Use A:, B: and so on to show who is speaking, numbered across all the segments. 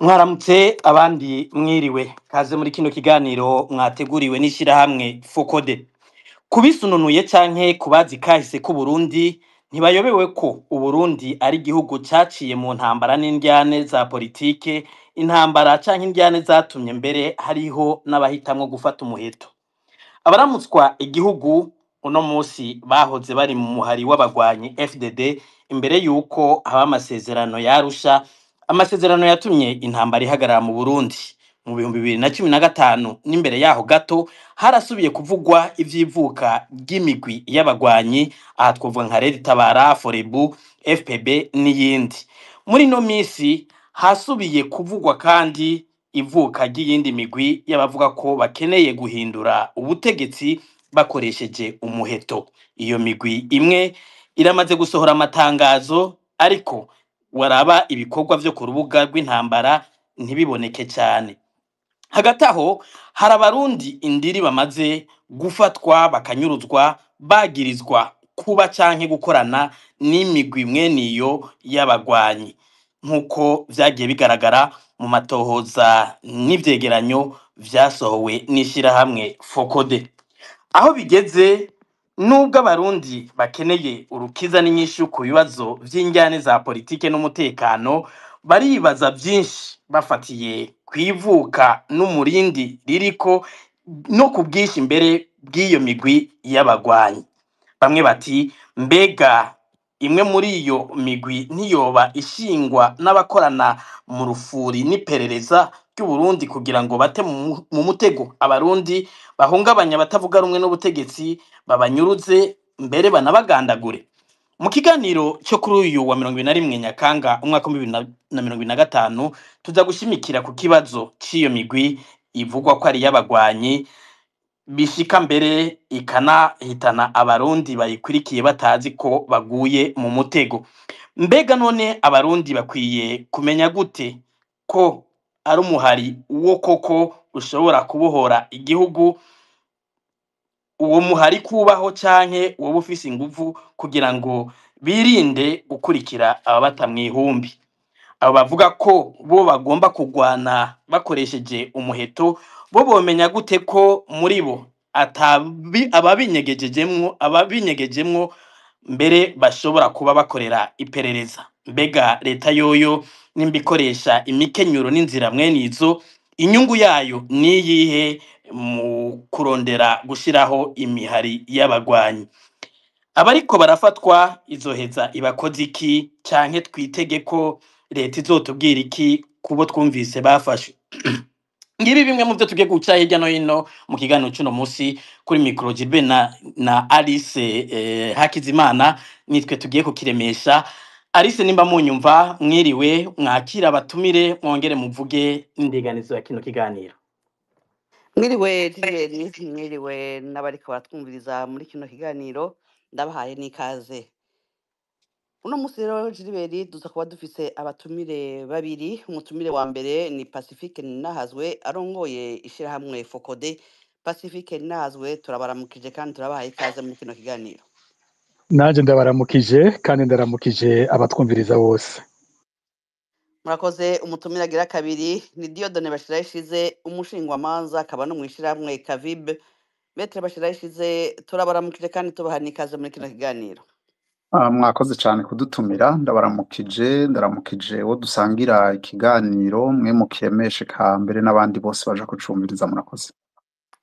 A: Mwaramutse, abandi mwiriwe. Kaze muri kino kiganiro mwateguriwe n'ishirahamwe FOCODE. Kubisununuye canke kubazi kahise k'Uburundi, ntibayobewe ko Uburundi ari igihugu caciye mu ntambara n'indyane za politike, intambara canke indyane zatumye mbere hariho n'abahitamwo gufata umuheto. Abaramutswa igihugu uno musi bahoze bari mu muhari w'abagwanyi FDD imbere yuko haba amasezerano yarusha, amasezerano yatumye intambara ihagarara mu Burundi. Mu 2015 n'imbere yaho gato harasubiye kuvugwa ivy'ivuka ry'imigwi y'abagwanyi, aha twovuga nka Red Tabara, Forebu, FPB n'iyindi. Muri ino misi hasubiye kuvugwa kandi ivuka ry'iyindi migwi y'abavuga ko bakeneye guhindura ubutegetsi bakoresheje umuheto. Iyo migwi imwe iramaze gusohora amatangazo, ariko waraba ibikorwa vyo ku rubuga rw'intambara ntibiboneke cyane. Hagati aho hari Abarundi indiri bamaze gufatwa, bakanyuruzwa, bagirizwa kuba canke gukorana n'imigwi mwene iyo y'abagwanyi, nk'uko vyagiye bigaragara mu matohoza n'ivyegeranyo vyasohowe n'ishirahamwe FOCODE. Aho bigeze, nubwo Abarundi bakeneye urukiza n'inyishu ku bibazo vy'indyane za politike n'umutekano, baribaza vyinshi bafatiye kw'ivuka n'umurindi ririko no ku bwinshi mbere bw'iyo migwi y'abagwanyi. Bamwe bati: mbega imwe muri iyo migwi ntiyoba ishingwa n'abakorana mu rufuri n'iperereza ry'Uburundi kugira ngo bate mu mutego Abarundi, bahungabanya abatavuga rumwe n'ubutegetsi, babanyuruze, mbere banabagandagure? Mu kiganiro cyo kuri uyu wa 21 Nyakanga umwaka wa 2025, tuza gushimikira ku kibazo c'iyo migwi ivugwa ko ari iy'abagwanyi, bishika mbere ikanahitana Abarundi bayikurikiye batazi ko baguye mu mutego. Mbega none Abarundi bakwiye kumenya gute ko ari umuhari uwo koko ushobora kubohora igihugu, uwo muhari kubaho canke woba ufise inguvu, kugira ngo birinde gukurikira ababata mw'ihumbi? Abo bavuga ko bo bagomba kugwana bakoresheje umuheto, bo bomenya gute ko muri bo ababinyegejemwo mbere bashobora kuba bakorera iperereza? Mbega leta yoyo nimba ikoresha imikenyuro n'inzira mwene izo, inyungu yayo niyihe mu kurondera gushiraho imihari y'abagwanyi? Abariko barafatwa izoheza ibakoze iki, canke twitege ko leta izotubwira iki kubo twumvise bafashwe? Ngibi bimwe mu byo tugiye guca hirya no hino mu kiganiro c'uno musi. Kuri micro Gilbert na Alice Hakizimana, nitwe tugiye kukiremesha. Alice, nimba munyumva, mwiriwe, mwakira abatumire, mwongere muvuge n'indiganizo ya kino kiganiro.
B: Mwiriwe Gilbert, mwiriwe n'abariko baratwumviriza muri kino kiganiro, ndabahaye n'ikaze. Uno musi rero Gilbert, duza kuba dufise abatumire babiri. Umutumire wa mbere ni Pacifique Nahazwe, arongoye ishirahamwe FOCODE. Pacifique Nahazwe, turabaramukije kandi turabahaye ikaze muri kino kiganiro.
C: Nanje ndabaramukije kandi ndaramukije abatwumviriza bose.
B: Murakoze. Umutumire agira kabiri ni Dieudonné Bashirayishize, umushingwamanza akaba no mw'ishirahamwe Kavibe. Maître Bashirayishize, turabaramukije kandi tubaha n'ikaze muri kino kiganiro.
D: Mwakoze cyane kudutumira. Ndabaramukije, ndaramukije uwo dusangira ikiganiro, mwe mukiremeshe ka mbere n'abandi bose baja kucumviriza. Murakoze.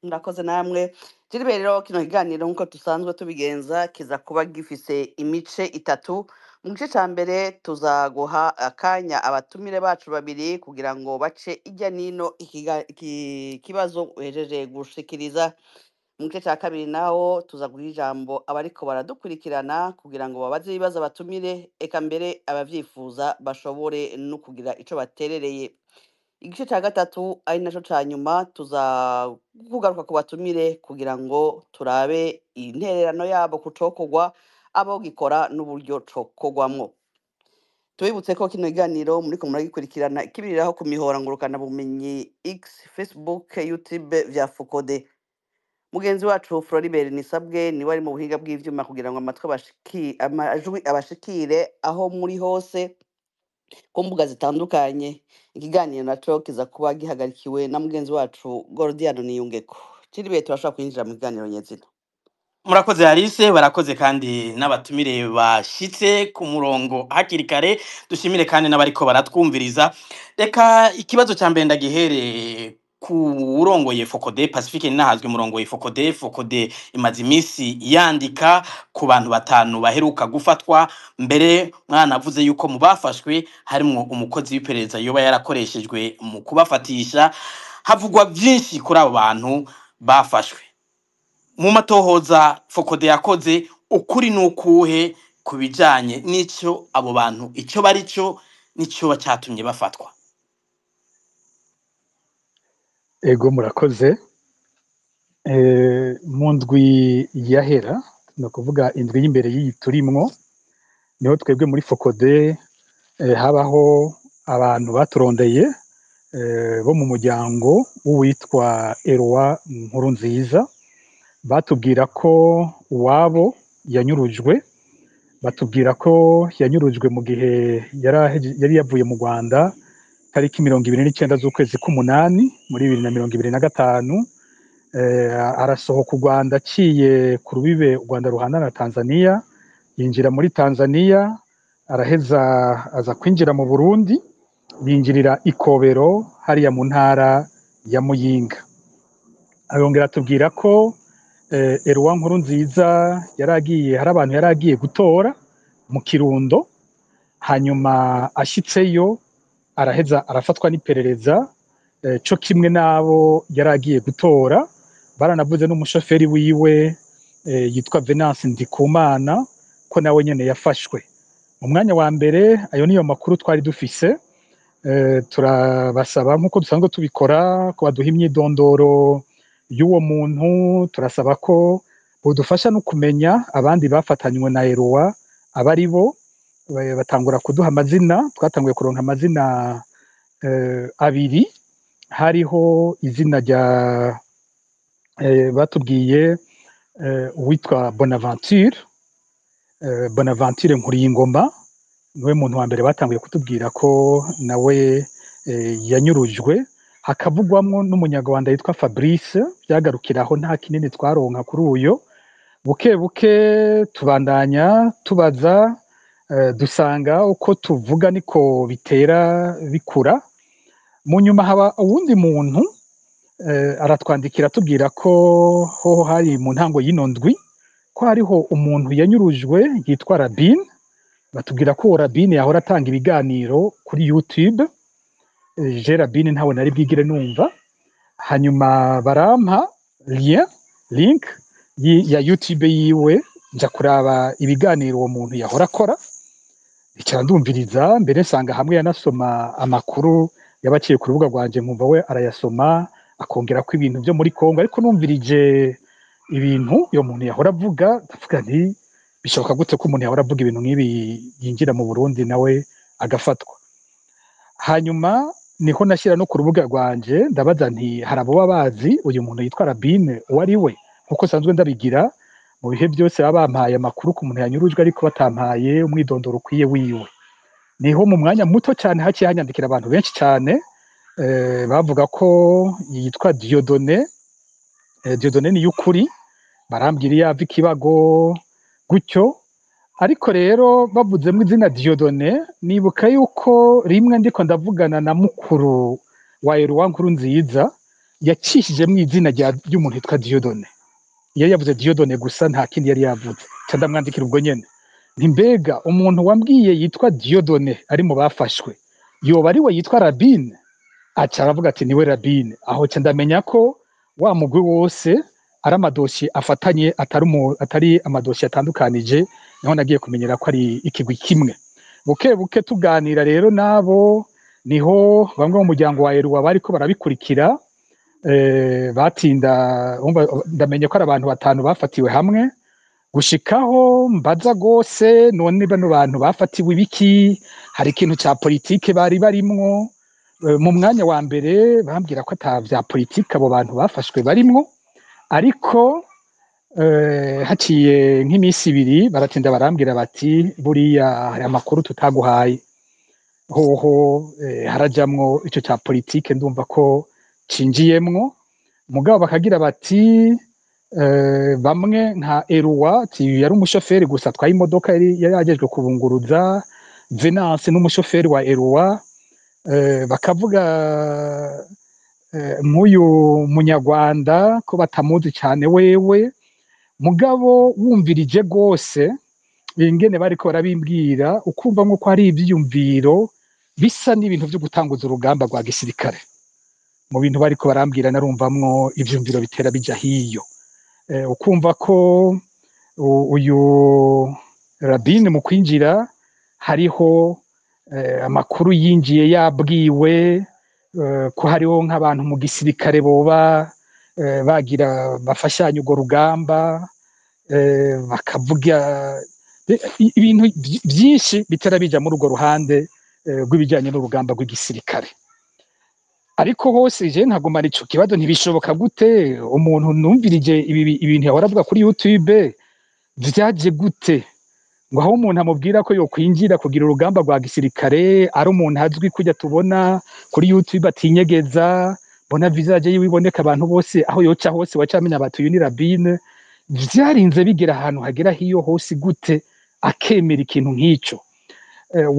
B: Murakoze namwe Gilbert. Rero kino kiganiro, nk'uko dusanzwe tubigenza, kiza kuba gifise imice itatu. Mu gice ca mbere tuza guha akanya abatumire bacu babiri kugira ngo bace ijya nino iki kibazo uhejeje gushikiriza. Mu gice ca kabiri naho tuza guha ijambo abariko baradukurikirana kugira ngo babaze ibibazo abatumire, eka mbere abavyifuza bashobore no kugira ico baterereye. Igice ca gatatu, ari naco ca nyuma, tuza kugaruka ku batumire kugira ngo turabe intererano yabo ku cokorwa, abo gikora n'uburyo cokorwamwo. Tubibutse ko kino kiganiro muriko muragikurikirana ikibiriraho ku mihora ngurukana bumenyi X, Facebook, YouTube vya FOCODE. Mugenzi wacu Floribert Nisabwe niwe ari mu buhinga bw'ivyuma kugira ngo amatwi amajwi abashikire aho muri hose. Ku mbuga zitandukanye. Ikiganiro naco kiza kuba gihagarikiwe na mugenzi wacu Gordiano Niyungeko. Gilbert, turashobora kwinjira mu kiganiro nyezina.
A: Murakoze Alice, barakoze kandi n'abatumire bashitse ku murongo hakiri kare. Dushimire kandi n'abariko baratwumviriza. Reka ikibazo ca mbere ndagihere ku urongoye Focode, Pacifique Ninahazwe, murongoye Focode. Focode imaze iminsi yandika ku bantu batanu baheruka gufatwa. Mbere mwanavuze yuko mu bafashwe harimwo umukozi w'iperereza yoba yarakoreshejwe mu kubafatisha. Havugwa vyinshi kuri abo bantu bafashwe. Mu matohoza Focode yakoze, ukuri nukuhe ku bijanye n'ico abo bantu ico bari cyo n'ico cyatumye bafatwa?
C: Ego, murakoze. Mu ndwi yahera, ni ukuvuga indwi y'imbere y'iyi turimwo, niho twebwe muri Focode habaho abantu baturondeye bo mu muryango w'uwitwa Eloi Nkurunziza. Batubwira ko uwabo yanyurujwe, batubwira ko yanyurujwe mu gihe yari yavuye mu Rwanda tariki 29 z'ukwezi k'umunani muri 2025. Arasohoka u Rwanda aciye ku rubibe u Rwanda ruhana na Tanzania, yinjira muri Tanzania, araheza aza kwinjira mu Burundi, yinjirira Ikobero hariya mu ntara ya Muyinga. Arongera atubwira ko Eloi Nkurunziza yaragiye, hari abantu yaragiye gutora mu Kirundo, hanyuma ashitseyo araheza arafatwa n'iperereza co kimwe n'abo yaragiye gutora. Baranavuze n'umushoferi wiwe yitwa Venance Ndikumana ko nawe nyene yafashwe. Mu mwanya wa mbere ayo niyo makuru twari dufise. Turabasaba nk'uko dusanzwe tubikora ko baduha imyidondoro y'uwo muntu, turasaba ko bodufasha no kumenya abandi bafatanywe na Eloi abari bo. Batangura kuduha amazina. Twatanguye kuronka amazina abiri. Hariho izina rya batubwiye uwitwa Bonaventure, Bonaventure Nkuriyingoma, niwe muntu wa mbere batanguye kutubwira ko nawe yanyurujwe. Hakavugwamwo n'umunyarwanda yitwa Fabrice. Byagarukiraho, nta kinini twaronka kuri uyo. Buke buke tubandanya tubaza, dusanga uko tuvuga niko bitera bikura. Mu nyuma haba uwundi muntu aratwandikira atubwira ko hoho hari mu ntango y'ino ndwi ko hariho umuntu yanyurujwe yitwa Rabine. Batubwira ko uwo Rabine yahora atanga ibiganiro kuri YouTube. Je Rabine ntawe nari bwigire numva. Hanyuma barampa lien, link ya YouTube yiwe, nja kuraba ibiganiro uwo muntu yahora akora, icara ndumviriza. Mbere nsanga hamwe yanasoma amakuru yabaciye ku rubuga rwanje, nkumva we arayasoma akongera ko ibintu byo muri Kongo. Ariko numvirije ibintu uyo muntu yahora avuga, ndavuga nti bishoboka gute ko umuntu yahora avuga ibintu nk'ibi yinjira mu Burundi nawe agafatwa? Hanyuma niho nashyira no ku rubuga rwanje, ndabaza nti hari abo bazi uyu muntu yitwa Rabine uwo ari we, nkuko nsanzwe ndabigira mu bihe byose baba bampaye amakuru ku muntu yanyurujwe ariko batampaye umwidondoro ukwiye wiwe. Niho mu mwanya muto cyane haciye hanyandikira abantu benshi cyane bavuga ko yitwa Dieudonné, Dieudonné Niyukuri. Barambwira iyo ava, Ikibago, gutyo. Ariko rero bavuzemo izina Dieudonné, nibuka yuko rimwe ndiko ndavugana na mukuru wa Eloi Nkurunziza yacishijemo izina ry'umuntu yitwa Dieudonné. Yari yavuze Dieudonné gusa, nta kindi yari yavuze. Nca ndamwandikira ubwo nyene nti mbega umuntu wambwiye yitwa Dieudonné ari mu bafashwe yoba ari we yitwa Rabine? Aca aravuga ati niwe Rabine. Aho nca ndamenya ko wa mugwi wose ari amadosiye afatanye, atari amadosiye atandukanije. Niho nagiye kumenyera ko ari ikigwi kimwe. Buke buke tuganira rero nabo, niho bamwe mu muryango wa Eloi bariko barabikurikira batinda umva, ndamenye ko ari abantu batanu bafatiwe hamwe. Gushikaho mbaza gose, none bano bantu bafatiwe ibiki? Hari ikintu ca politike bari barimwo? Mu mwanya wa mbere bambwira ko ata vya politike abo bantu bafashwe barimwo. Ariko haciye nk'iminsi ibiri baratinda barambwira bati buriya hari amakuru tutaguhaye. Hoho harajamwo ico ca politike, ndumva ko cinjiyemwo. Mugabo bakagira bati bamwe nka Eruwa ati yari umushoferi gusa atwaye imodoka yari yajejwe kubunguruza, Venance n'umushoferi wa Eruwa. Bakavuga nk'uyu munyarwanda ko batamuzi cyane wewe. Mugabo wumvirije rwose ingene bariko barabimbwira, ukumva nk'uko hari ivyiyumviro bisa n'ibintu vyo gutanguza urugamba rwa gisirikare. Mu bintu bariko barambwira narumvamwo ivyumviro bitera bija hiyo. Ukumva ko uyu Rabine mu kwinjira hariho amakuru yinjiye yabwiwe ko hariho nk'abantu mu gisirikare boba bagira bafashanya urwo rugamba, bakavuga ibintu byinshi bitera bija muri urwo ruhande rw'ibijyanye n'urugamba rw'igisirikare. Ariko hose je nkagumana ico kibazo, ntibishoboka gute umuntu numvirije ibintu yahora avuga kuri YouTube vyaje gute ngo aho umuntu amubwira ko yokwinjira kugira urugamba rwa gisirikare ari umuntu azwi kujya tubona kuri YouTube atinyegeza, mbona visage yiwe iboneka abantu bose aho yoca hose wacamenya bati uyu ni Rabine. Vyarinze bigera ahantu hagera hiyo hose gute akemera ikintu nk'ico?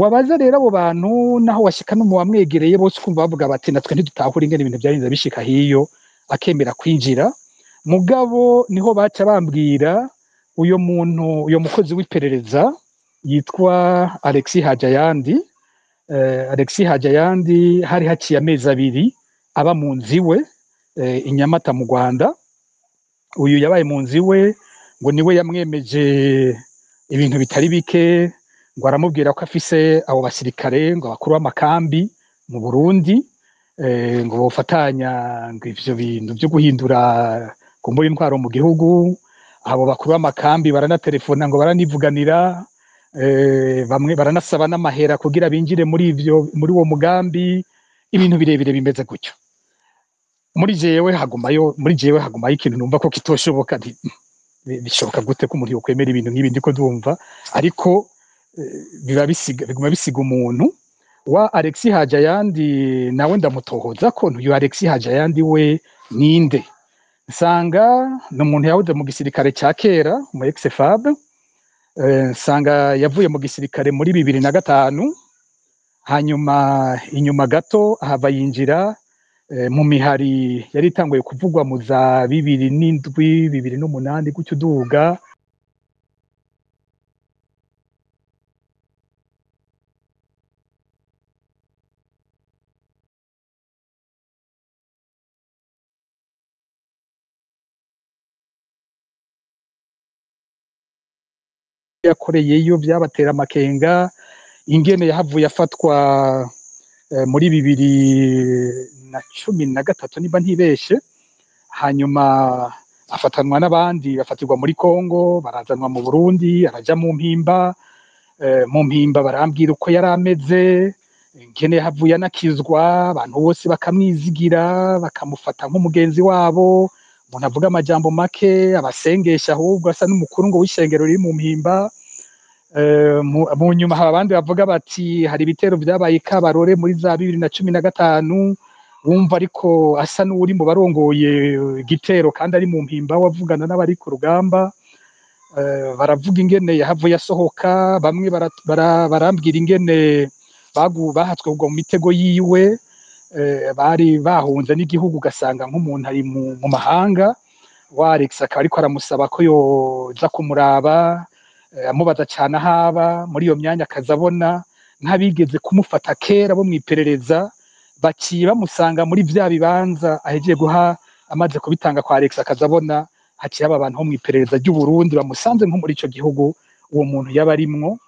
C: Wabaza rero abo bantu naho washika no mu bamwegereye bose ukumva bavuga bati natwe ntidutahura ingene ibintu vyarinze bishika hiyo akemera kwinjira. Mugabo niho baca bambwira uyo muntu, uyo mukozi w'iperereza yitwa Alexis Hajayandi. Alexis Hajayandi hari haciye amezi 2 aba mu nzu iwe i Nyamata mu Rwanda. Uyu yabaye mu nzu iwe ngo niwe yamwemeje ibintu bitari bike, ngo aramubwira ko afise abo basirikare ngo abakuru b'amakambi mu Burundi, ngo bofatanya ngo ivyo bintu vyo guhindura kumbura intwaro mu gihugu. Abo bakuru b'amakambi baranatelefona ngo baranivuganira, bamwe baranasaba n'amahera kugira binjire muri ivyo, muri uwo mugambi, ibintu birebire bimeze gutyo. Muri jewe hagumayo ikintu numva ko kitoshoboka, nti bishoboka gute ko umuntu yokwemera ibintu nk'ibi ndiko ndumva? Ariko biba bisiga, biguma bisiga umuntu wa Alexis Hajayandi nawe ndamutohoza ko uyu Alexis Hajayandi we ninde. Nsanga ni umuntu yahoze mu gisirikare ca kera, mu ex-FAB. Nsanga yavuye mu gisirikare muri 2005, hanyuma inyuma gato ahava yinjira mu mihari yari itanguye kuvugwa mu za 2007, 2008 gutyo uduga. Yakoreyeyo byabatera amakenga, ingene yahavuye afatwa muri 2013 niba ntibeshe, hanyuma afatanwa n'abandi bafatirwa muri Kongo, barazanwa mu Burundi, araja mu Mpimba. Mu Mpimba barambwira uko yari ameze, ingene yahavuye anakizwa, abantu bose bakamwizigira bakamufata nk'umugenzi wabo, umuntu avuga amajambo make abasengesha ahubwo asa n'umukuru ngo w'ishengero riri mu Mpimba. Mu nyuma haba abandi bavuga bati hari ibitero vyabaye i Kabarore muri za 2015, wumva ariko asa n'uri mu barongoye igitero kandi ari mu Mpimba wavugana n'abari ku rugamba. Baravuga ingene yahavuye asohoka, bamwe barambwira ingene bahatswe kugwa mu mitego yiwe, bari bahunze n'igihugu, ugasanga nk'umuntu ari mu mahanga, wa Alex akaba ariko aramusaba ko yoza kumuraba, amubaza cyane ahaba. Muri iyo myanya akazabona nk'abigeze kumufata kera bo mw'iperereza baciye bamusanga muri vya bibanza ahejeje guha, amaze kubitanga kwa Alex, akazabona haciye haba abantu bo mw'iperereza ry'u Burundi bamusanze nko muri ico gihugu uwo muntu yaba arimwo.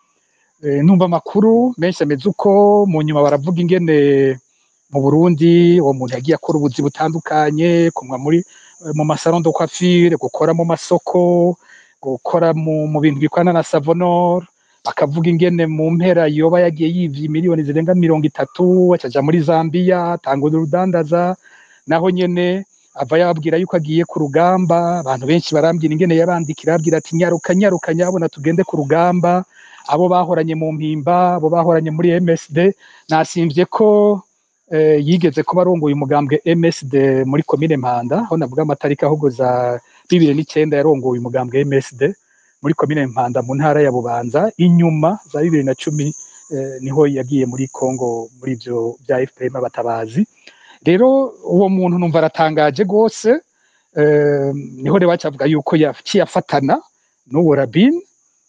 C: Numva amakuru menshi ameze uko. Mu nyuma baravuga ingene mu Burundi uwo muntu yagiye akora ubuzi butandukanye, kumwa muri mu masalon de coiffure, gukora mu masoko, gukora mu bintu bikorana na Savonor. Bakavuga ingene mu mpera yoba yagiye yivye miliyoni zirenga 30, acaja muri Zambia atanga urudandaza, naho nyene ava yababwira yuko agiye ku rugamba. Abantu benshi barambwira ingene yabandikira ababwira ati nyaruka nyaruka nyabona tugende ku rugamba. Abo bahoranye mu Mpimba, abo bahoranye muri MSD, nasimvye ko yigeze kuba arongoye umugambwe MSD muri komine Mpanda, aho navuga amatariki ahubwo za 2009 yarongoye umugambwe MSD muri komine Mpanda mu ntara ya Bubanza. Inyuma za 2010 niho yagiye muri Congo muri ivyo bya FPM abatabazi. Rero uwo muntu numva aratangaje gose. Niho rero bacavuga yuko yaciye afatana n'uwo Rabin.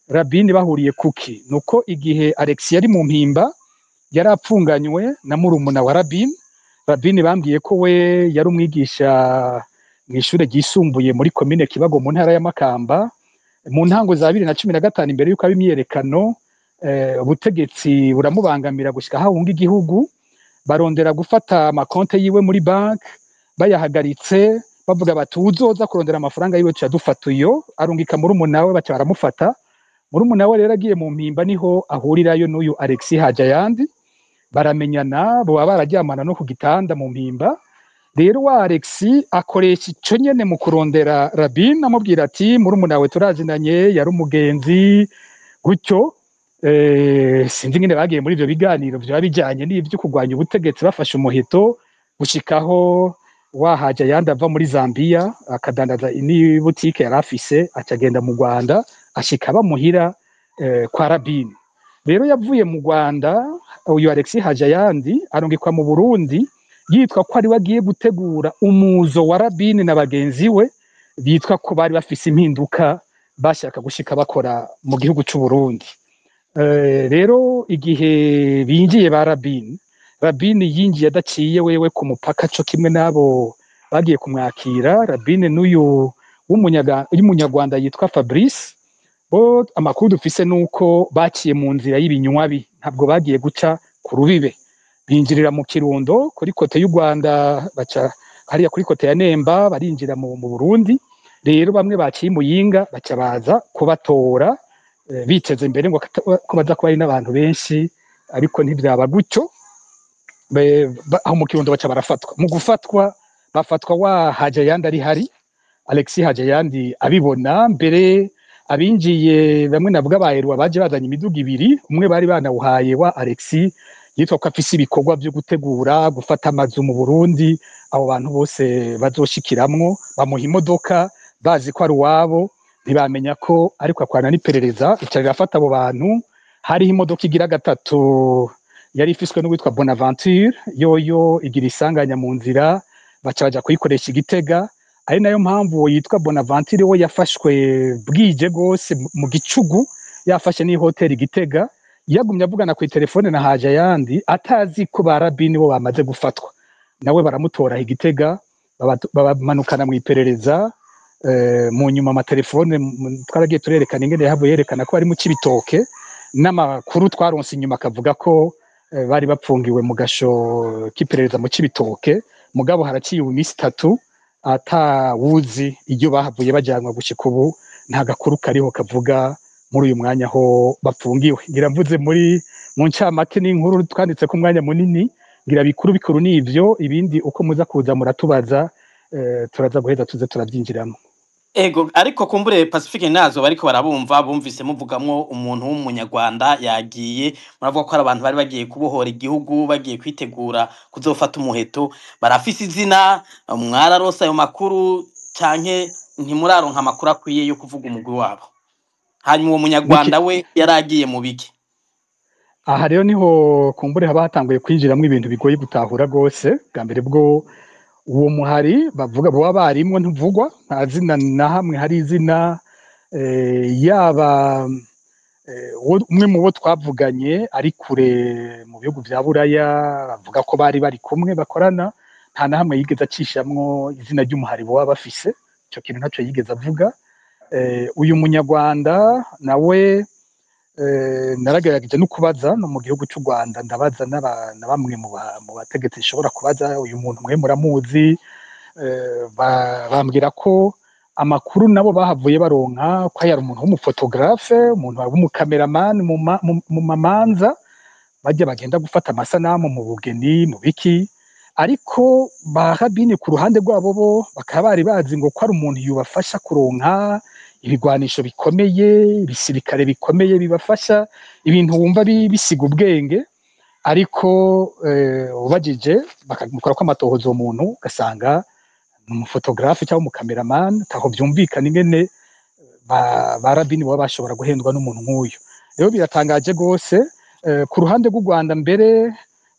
C: Rabin bahuriye kuki? Nuko igihe Alex yari mu Mpimba yari apfunganywe na murumuna wa Rabin. Rabin bambwiye ko we yari umwigisha mu ishure ryisumbuye muri komine Kibago mu ntara ya Makamba. Mu ntango za 2015, imbere yuko aba imyiyerekano, ubutegetsi buramubangamira gushika aho ahunga igihugu. Barondera gufata amakonte yiwe muri bank, bayahagaritse, bavuga bati uzoza kurondera amafaranga yiwe tuca dufata uyo. Arungika murumuna we, baca baramufata. Murumuna we rero agiye mu Mpimba niho ahurirayo n'uyu Alexis Hajayandi, baramenyana, boba bararyamana no ku gitanda mu Mpimba. Rero wa Alexis akoresha ico nyene mu kurondera Rabin, amubwira ati murumuna we turazinanye, yari umugenzi gutyo. Sinzi ingene bagiye muri ivyo biganiro vyoba bijanye n'ivyo kurwanya ubutegetsi bafashe umuheto, gushikaho wahaja yandi ava muri Zambia akadandaza n'ibutike yari afise, acagenda mu Rwanda, ashika bamuhira kwa Rabin. Rero yavuye mu Rwanda uyu Alexis Hajayandi arungikwa mu Burundi, yitwa ko ari we agiye gutegura umuzo wa Rabin na bagenzi we, bitwa ko bari bafise impinduka bashaka gushika bakora mu gihugu c'u Burundi. Rero igihe binjiye ba Rabin, Rabin yinjiye adaciye wewe ku mupaka co kimwe n'abo bagiye kumwakira. Rabin n'uyu w'umunyarwanda yitwa Fabrice, bo amakuru dufise nuko baciye mu nzira y'ibinywabi, ntabwo bagiye guca ku rubibe. Binjirira mu Kirundo kuri kote y'u Rwanda, baca hariya kuri kote ya Nemba, barinjira mu Burundi. Rero bamwe baciye Muyinga baca baza kubatora, biteze imbere ngo ko baza kuba ari n'abantu benshi, ariko ntivyaba gutyo. Aho mu Kirundo baca barafatwa. Mu gufatwa bafatwa wa Hajayandi ari hari, Alexis Hajayandi abibona mbere. Abinjiye bamwe navuga baherwa baje bazanye imiduga ibiri, umwe bari banawuhaye wa Alexis yitwa ko afise ibikorwa vyo gutegura gufata amazu mu Burundi, abo bantu bose bazoshikiramwo, bamuha imodoka bazi ko ari uwabo, ntibamenya ko ariko akwana n'iperereza ica rirafata abo bantu. Hariho imodoka igira gatatu yari ifiswe n'uwitwa Bonaventure, yoyo igira isanganya mu nzira, baca baja kuyikoresha Igitega. Ari nayo mpamvu uwo yitwa Bonaventure we yafashwe bwije gose mu gicugu, yafashe n'ihoteli Igitega, yagumye avugana ku telefone na Hajayandi atazi ko ba Rabin bo bamaze gufatwa. Nawe baramutora Igitega, babamanukana mu iperereza. Mu nyuma amatelefone twaragiye turerekana ingene yahavuye yerekana ko ari mu Cibitoke, n'amakuru twaronse inyuma akavuga ko bari bapfungiwe mu gasho k'iperereza mu Cibitoke. Mugabo haraciye iminsi itatu atawuzi iyo bahavuye bajanwa, gushika ubu nta gakuru kariho kavuga muri uyu mwanya aho bapfungiwe. Ngira mvuze muri mu ncamake n'inkuru twanditse ku mwanya munini, ngira bikuru bikuru nivyo, ibindi uko muza kuza muratubaza, turaza guheza tuze turabyinjiramo.
A: Ego, ariko kumbure Pacifique nazo bariko barabumva, bumvise muvugamwo umuntu w'umunyarwanda yagiye, muravuga ko hari abantu bari bagiye kubohora igihugu, bagiye kwitegura kuzofata umuheto, barafise izina, mwararose ayo makuru canke ntimuraronka amakuru akwiye yo kuvuga umugwi wabo? Hanyuma uwo munyarwanda we yaragiye mu biki?
C: Aha rero niho kumbure haba hatanguye kwinjiramwo ibintu bigoye gutahura gose. Bwa mbere bwo uwo muhari bavuga boba barimwo ntuvugwa, nta zina na hamwe hari izina. Yaba umwe mu bo twavuganye ari kure mu bihugu vya Buraya bavuga ko bari bari kumwe bakorana, nta na hamwe yigeze acishamwo izina ry'umuhari boba bafise, ico kintu ntaco yigeze avuga. Uyu munyarwanda nawe naragerageje no kubaza no mu gihugu c'u Rwanda, ndabaza na bamwe mu bategetsi nshobora kubaza, uyu muntu mwe muramuzi? Bambwira ko amakuru nabo bahavuye baronka ko yari umuntu w'umufotographe, umuntu w'umukameramani mu mamanza bajya bagenda gufata amasanamu mu bugeni mu biki. Ariko ba Rabini ku ruhande rwabo bo bakaba bari bazi ngo ko ari umuntu yubafasha kuronka Ibigwanisho bikomeye, ibisirikare bikomeye bibafasha, ibintu wumva bisiga ubwenge. Ariko ubajije bakamukora ko amatohoza, uwo muntu ugasanga ni umufotogarafe cyangwa umukameramani. Ataho byumvikana ingene ba Rabini baba bashobora guhendwa n'umuntu nk'uyu. Rero biratangaje rwose. Ku ruhande rw'u Rwanda mbere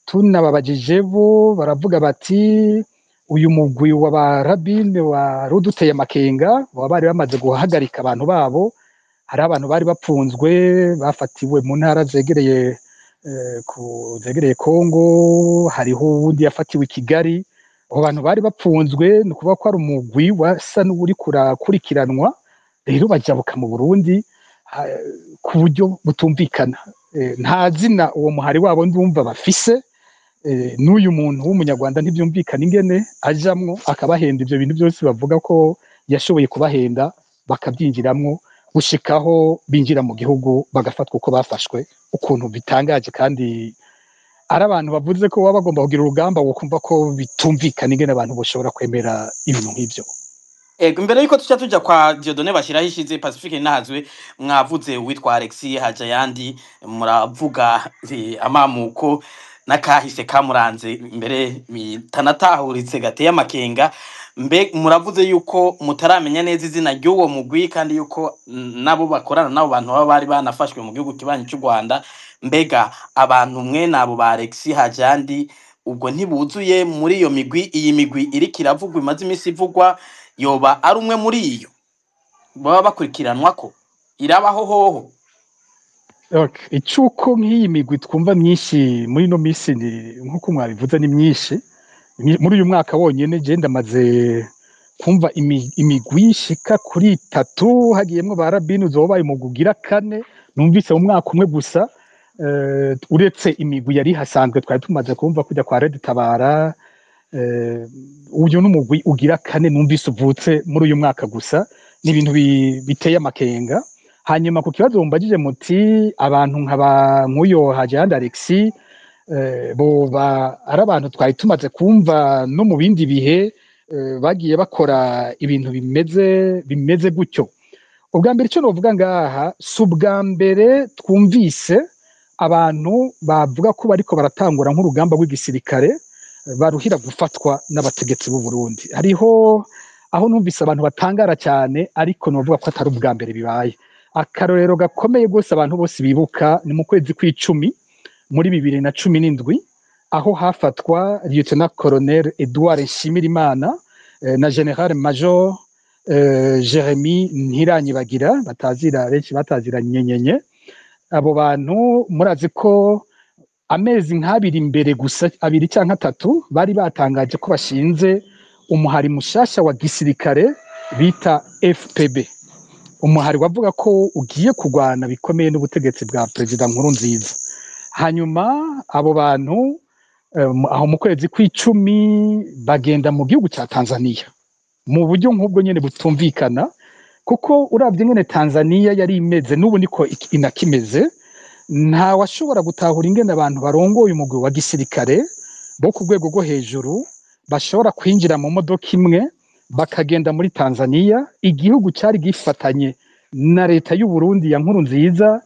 C: tunababajije, bo baravuga bati uyu mugwi wa ba Rabine wari uduteye amakenga, baba bari bamaze guhagarika abantu babo. Hari abantu bari bapfunzwe, bafatiwe mu ntara zegereye zegereye Kongo, hariho uwundi yafatiwe i Kigali. Abo bantu bari bapfunzwe, ni ukuvuga ko ari umugwi wasa n'uri kurakurikiranwa. Rero bajabuka mu Burundi ku buryo butumvikana. Nta zina uwo muhari wabo ndumva bafise. N'uyu muntu w'umunyarwanda ntibyumvikana ingene ajamwo akabahenda ibyo bintu byose bavuga ko yashoboye kubahenda, bakabyinjiramwo gushikaho binjira mu gihugu, bagafatwa uko bafashwe, ukuntu bitangaje. Kandi ari abantu bavuze ko baba bagomba kugira urugamba, wokumva ko bitumvikana ingene abantu boshobora kwemera ibintu nk'ivyo.
A: Ego, imbere yuko tuca tuja kwa Dieudonné bashyiraho ishize, Pacifique Nahazwe, mwavuze uwitwa Alexis Hajayandi, muravuga amamuko n'akahise kamuranze mbere bitanatahuritse, gateye amakenga. Mbe muravuze yuko mutaramenya neza izina ry'uwo mugwi, kandi yuko nabo bakorana n'abo bantu baba bari banafashwe mu gihugu kibanyi cy'u Rwanda. Mbega abantu mwe nabo ba Alexis Hajayandi ubwo ntibuzuye muri iyo migwi? Iyi migwi iriko iravugwa, imaze iminsi ivugwa, yoba ari umwe muri iyo baba bakurikiranwa ko irabaho hoho?
C: Okay. Icuko nk'iyi migwi twumva myinshi muri ino minsi, ni nk'uko mwabivuze, ni myinshi. Muri uyu mwaka wonyene je ndamaze kumva imigwi ishika kuri itatu, hagiyemwo ba Rabini, uzobaye umugwi ugira kane numvise mu mwaka umwe gusa. Uretse imigwi yari hasanzwe twari tumaze kumva kujya kwa Red Tabara, uyu n'umugwi ugira kane numvise uvutse muri uyu mwaka gusa. Ni ibintu biteye amakenga. Hanyuma ku kibazo mumbajije muti abantu nkaba nk'uyo Hajayandi Alexis, boba ari abantu twari tumaze kumva no mu bindi bihe, bagiye bakora ibintu bimeze gutyo. Ubwa mbere icyo novuga ngaha, si ubwa mbere twumvise abantu bavuga ko bariko baratangura nk'urugamba rw'igisirikare, baruhira gufatwa n'abategetsi b'u Burundi. Hariho aho numvise abantu batangara cyane, ariko novuga ko atari ubwa mbere bibaye. Akarorero gakomeye rwose abantu bose bibuka ni mu kwezi kw'icumi muri 2017, aho hafatwa Lieutenant Colonel Edouard Nshimirimana na General Major Jeremy Ntiranyibagira, batazira benshi batazira Nyenyenye. Abo bantu murazi ko amezi nk'abiri imbere gusa, abiri cyangwa atatu, bari batangaje ko bashinze umuhari mushasha wa gisirikare bita FPB, umuhari wavuga ko ugiye kurwana bikomeye n'ubutegetsi bwa Perezida Nkurunziza. Hanyuma abo bantu aho mu kwezi kw'icumi bagenda mu gihugu cya Tanzania mu buryo nk'ubwo nyene butumvikana, kuko uravye ingene Tanzania yari imeze n'ubu niko inakimeze, nta washobora gutahura ingene abantu barongoye umugwi wa gisirikare bo ku rwego rwo hejuru bashobora kwinjira mu modoka imwe bakagenda muri Tanzania, igihugu cyari gifatanye na leta y'u Burundi ya Nkurunziza.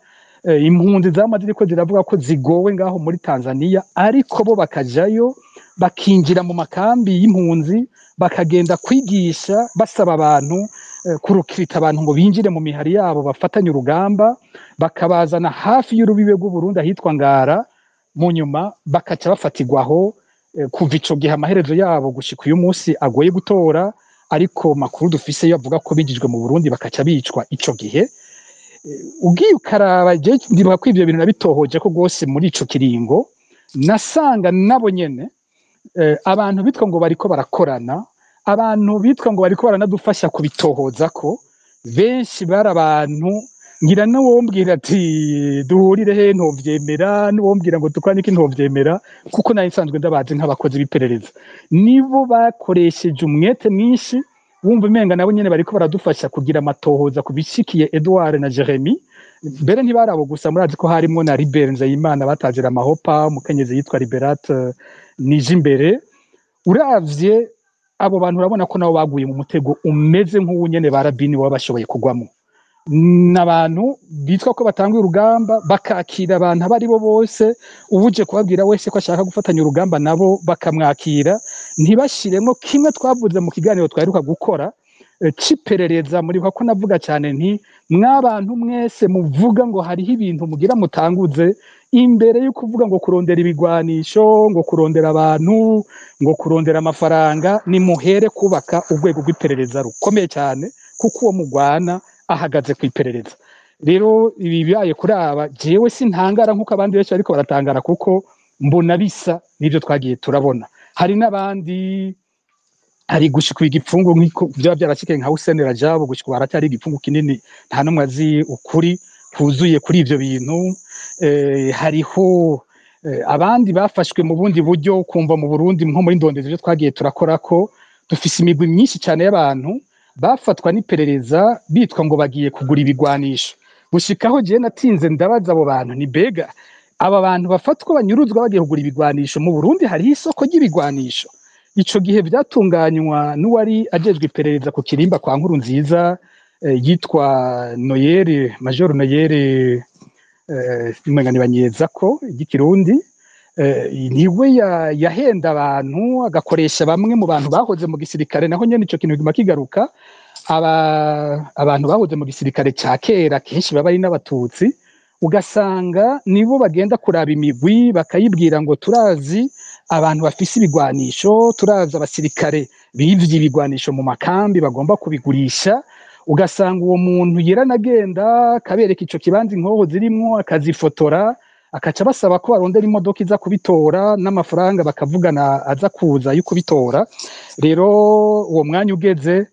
C: Impunzi zama ziriko ziravuga ko zigowe ngaho muri Tanzania, ariko bo bakajayo, bakinjira mu makambi y'impunzi, bakagenda kwigisha, basaba abantu kurukirita abantu ngo binjire mu mihari yabo bafatanye urugamba, bakabazana hafi y'urubibe rw'u Burundi ahitwa Ngara, mu nyuma bakaca bafatirwaho. Kuva ico gihe amaherezo yabo gushika uyu munsi agoye gutora, ariko makuru dufise yo avuga ko binjijwe mu Burundi bakaca bicwa ico gihe. Ugiye ukaraba, je ndibuka ko ivyo bintu nabitohoje ko rwose muri ico kiringo nasanga nabo nyene abantu bitwa ngo bariko barakorana, abantu bitwa ngo bariko baranadufasha kubitohoza, ko benshi bari abantu ngira n'uwombwira ati duhurire he ntovyemera, n'uwombwira ngo dukorane iki ntovyemera, kuko nari nsanzwe ndabazi nk'abakozi b'iperereza. Nibo bakoresheje umwete mwinshi, wumva umenga nabo nyene bariko baradufasha kugira amatohoza ku bishikiye Edouard na Jeremy. Mbere ntibari abo gusa, murazi ko harimwo na Libert Nzeyimana batazira Mahopa, umukenyezi yitwa Liberate Nijimbere. Uravye abo bantu urabona ko nabo baguye mu mutego umeze nk'uwu nyene ba Rabini baba bashoboye kugwamo. N'abantu bitwa ko batanga urugamba, bakakira abantu abo ari bo bose. Ubuje kubabwira wese ko ashaka gufatanya urugamba nabo, bakamwakira, ntibashiremo kimwe twavuze mu kiganiro twaheruka gukora c'iperereza. Muribuka ko navuga cyane nti: "Mwabantu mwese muvuga ngo hariho ibintu mugira mutanguze, imbere yo kuvuga ngo kurondera ibigwanisho, ngo kurondera abantu, ngo kurondera amafaranga, nimuhere kubaka urwego rw'iperereza rukomeye cyane, kuko uwo mugwana ahagaze ku iperereza." Rero ibi bibaye kuri aba, jewe sintangara nk'uko abandi benshi ariko baratangara, kuko mbona bisa n'ibyo twagiye turabona. Hari n'abandi, hari gushika igipfungu nk'iko byaba byarashikiye nka Hussein Rajab, gushika ubu haracyari igipfungu kinini, nta n'umwe azi ukuri kuzuye kuri ivyo bintu. Hariho abandi bafashwe mu bundi buryo. Kumva mu Burundi, nko muri ndondezi, ibyo twagiye turakora, ko dufise imigwi myinshi cyane y'abantu bafatwa n'iperereza bitwa ngo bagiye kugura ibigwanisho. Gushikaho jewe natinze ndabaza abo bantu ni: "Bega aba bantu bafatwa, banyuruzwa bagiye kugura ibigwanisho, mu Burundi hariho isoko ry'ibigwanisho?" Ico gihe vyatunganywa n'uwari ajejwe iperereza ku Kirimba kwa Nkuru Nziza, yitwa Noyeri, Major Noyeri, umenga ni Banyezako ry'ikirundi. Niwe yahenda abantu, agakoresha bamwe mu bantu bahoze mu gisirikare. Naho nyene ico kintu kiguma kigaruka, abantu bahoze mu gisirikare ca kera, kenshi baba ari n'abatutsi, ugasanga nibo bagenda kuraba imigwi, bakayibwira ngo: "Turazi abantu bafise ibigwanisho, turazi abasirikare bivye ibigwanisho mu makambi bagomba kubigurisha." Ugasanga uwo muntu yeranagenda akabereka ico kibanza inkoho zirimwo, akazifotora, akaca basaba ko barondera imodoka iza kubitora n'amafaranga, bakavugana aza kuza yo kubitora. Rero uwo mwanya ugeze,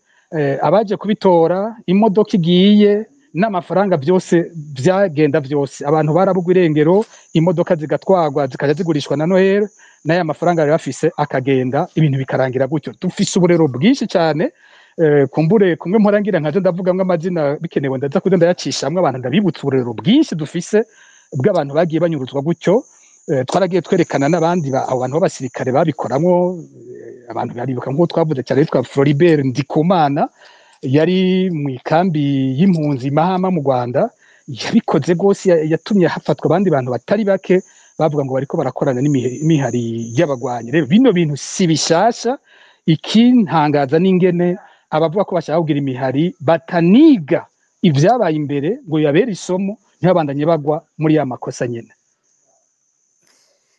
C: abaje kubitora, imodoka igiye n'amafaranga, byose byagenda byose, abantu barabugwa irengero, imodoka zigatwarwa, zikaja zigurishwa na Noel, n'aya mafaranga bari bafise akagenda, ibintu bikarangira gutyo. Dufise uburero bwinshi cyane. Kumbure kumwe mpora ngira nkaje ndavugamwo amazina, bikenewe ndaza kuza ndayacishamwo abantu, ndabibutsa uburero bwinshi dufise bw'abantu bagiye banyuruzwa gutyo. Twaragiye twerekana n'abandi abo bantu b'abasirikare babikoramwo. Abantu baribuka nk'uwo twavuze cyane yitwa Floribert Ndikumana, yari mu ikambi y'impunzi Mahama mu Rwanda. Yabikoze rwose, yatumye hafatwa abandi bantu batari bake bavuga ngo bariko barakorana n'imihari y'abagwanyi. Rero bino bintu si bishasha. Ikintangaza n'ingene abavuga ko bashaka kugira imihari bataniga ivyabaye imbere ngo bibabere isomo, ntibabandanye bagwa muri ya makosa nyene.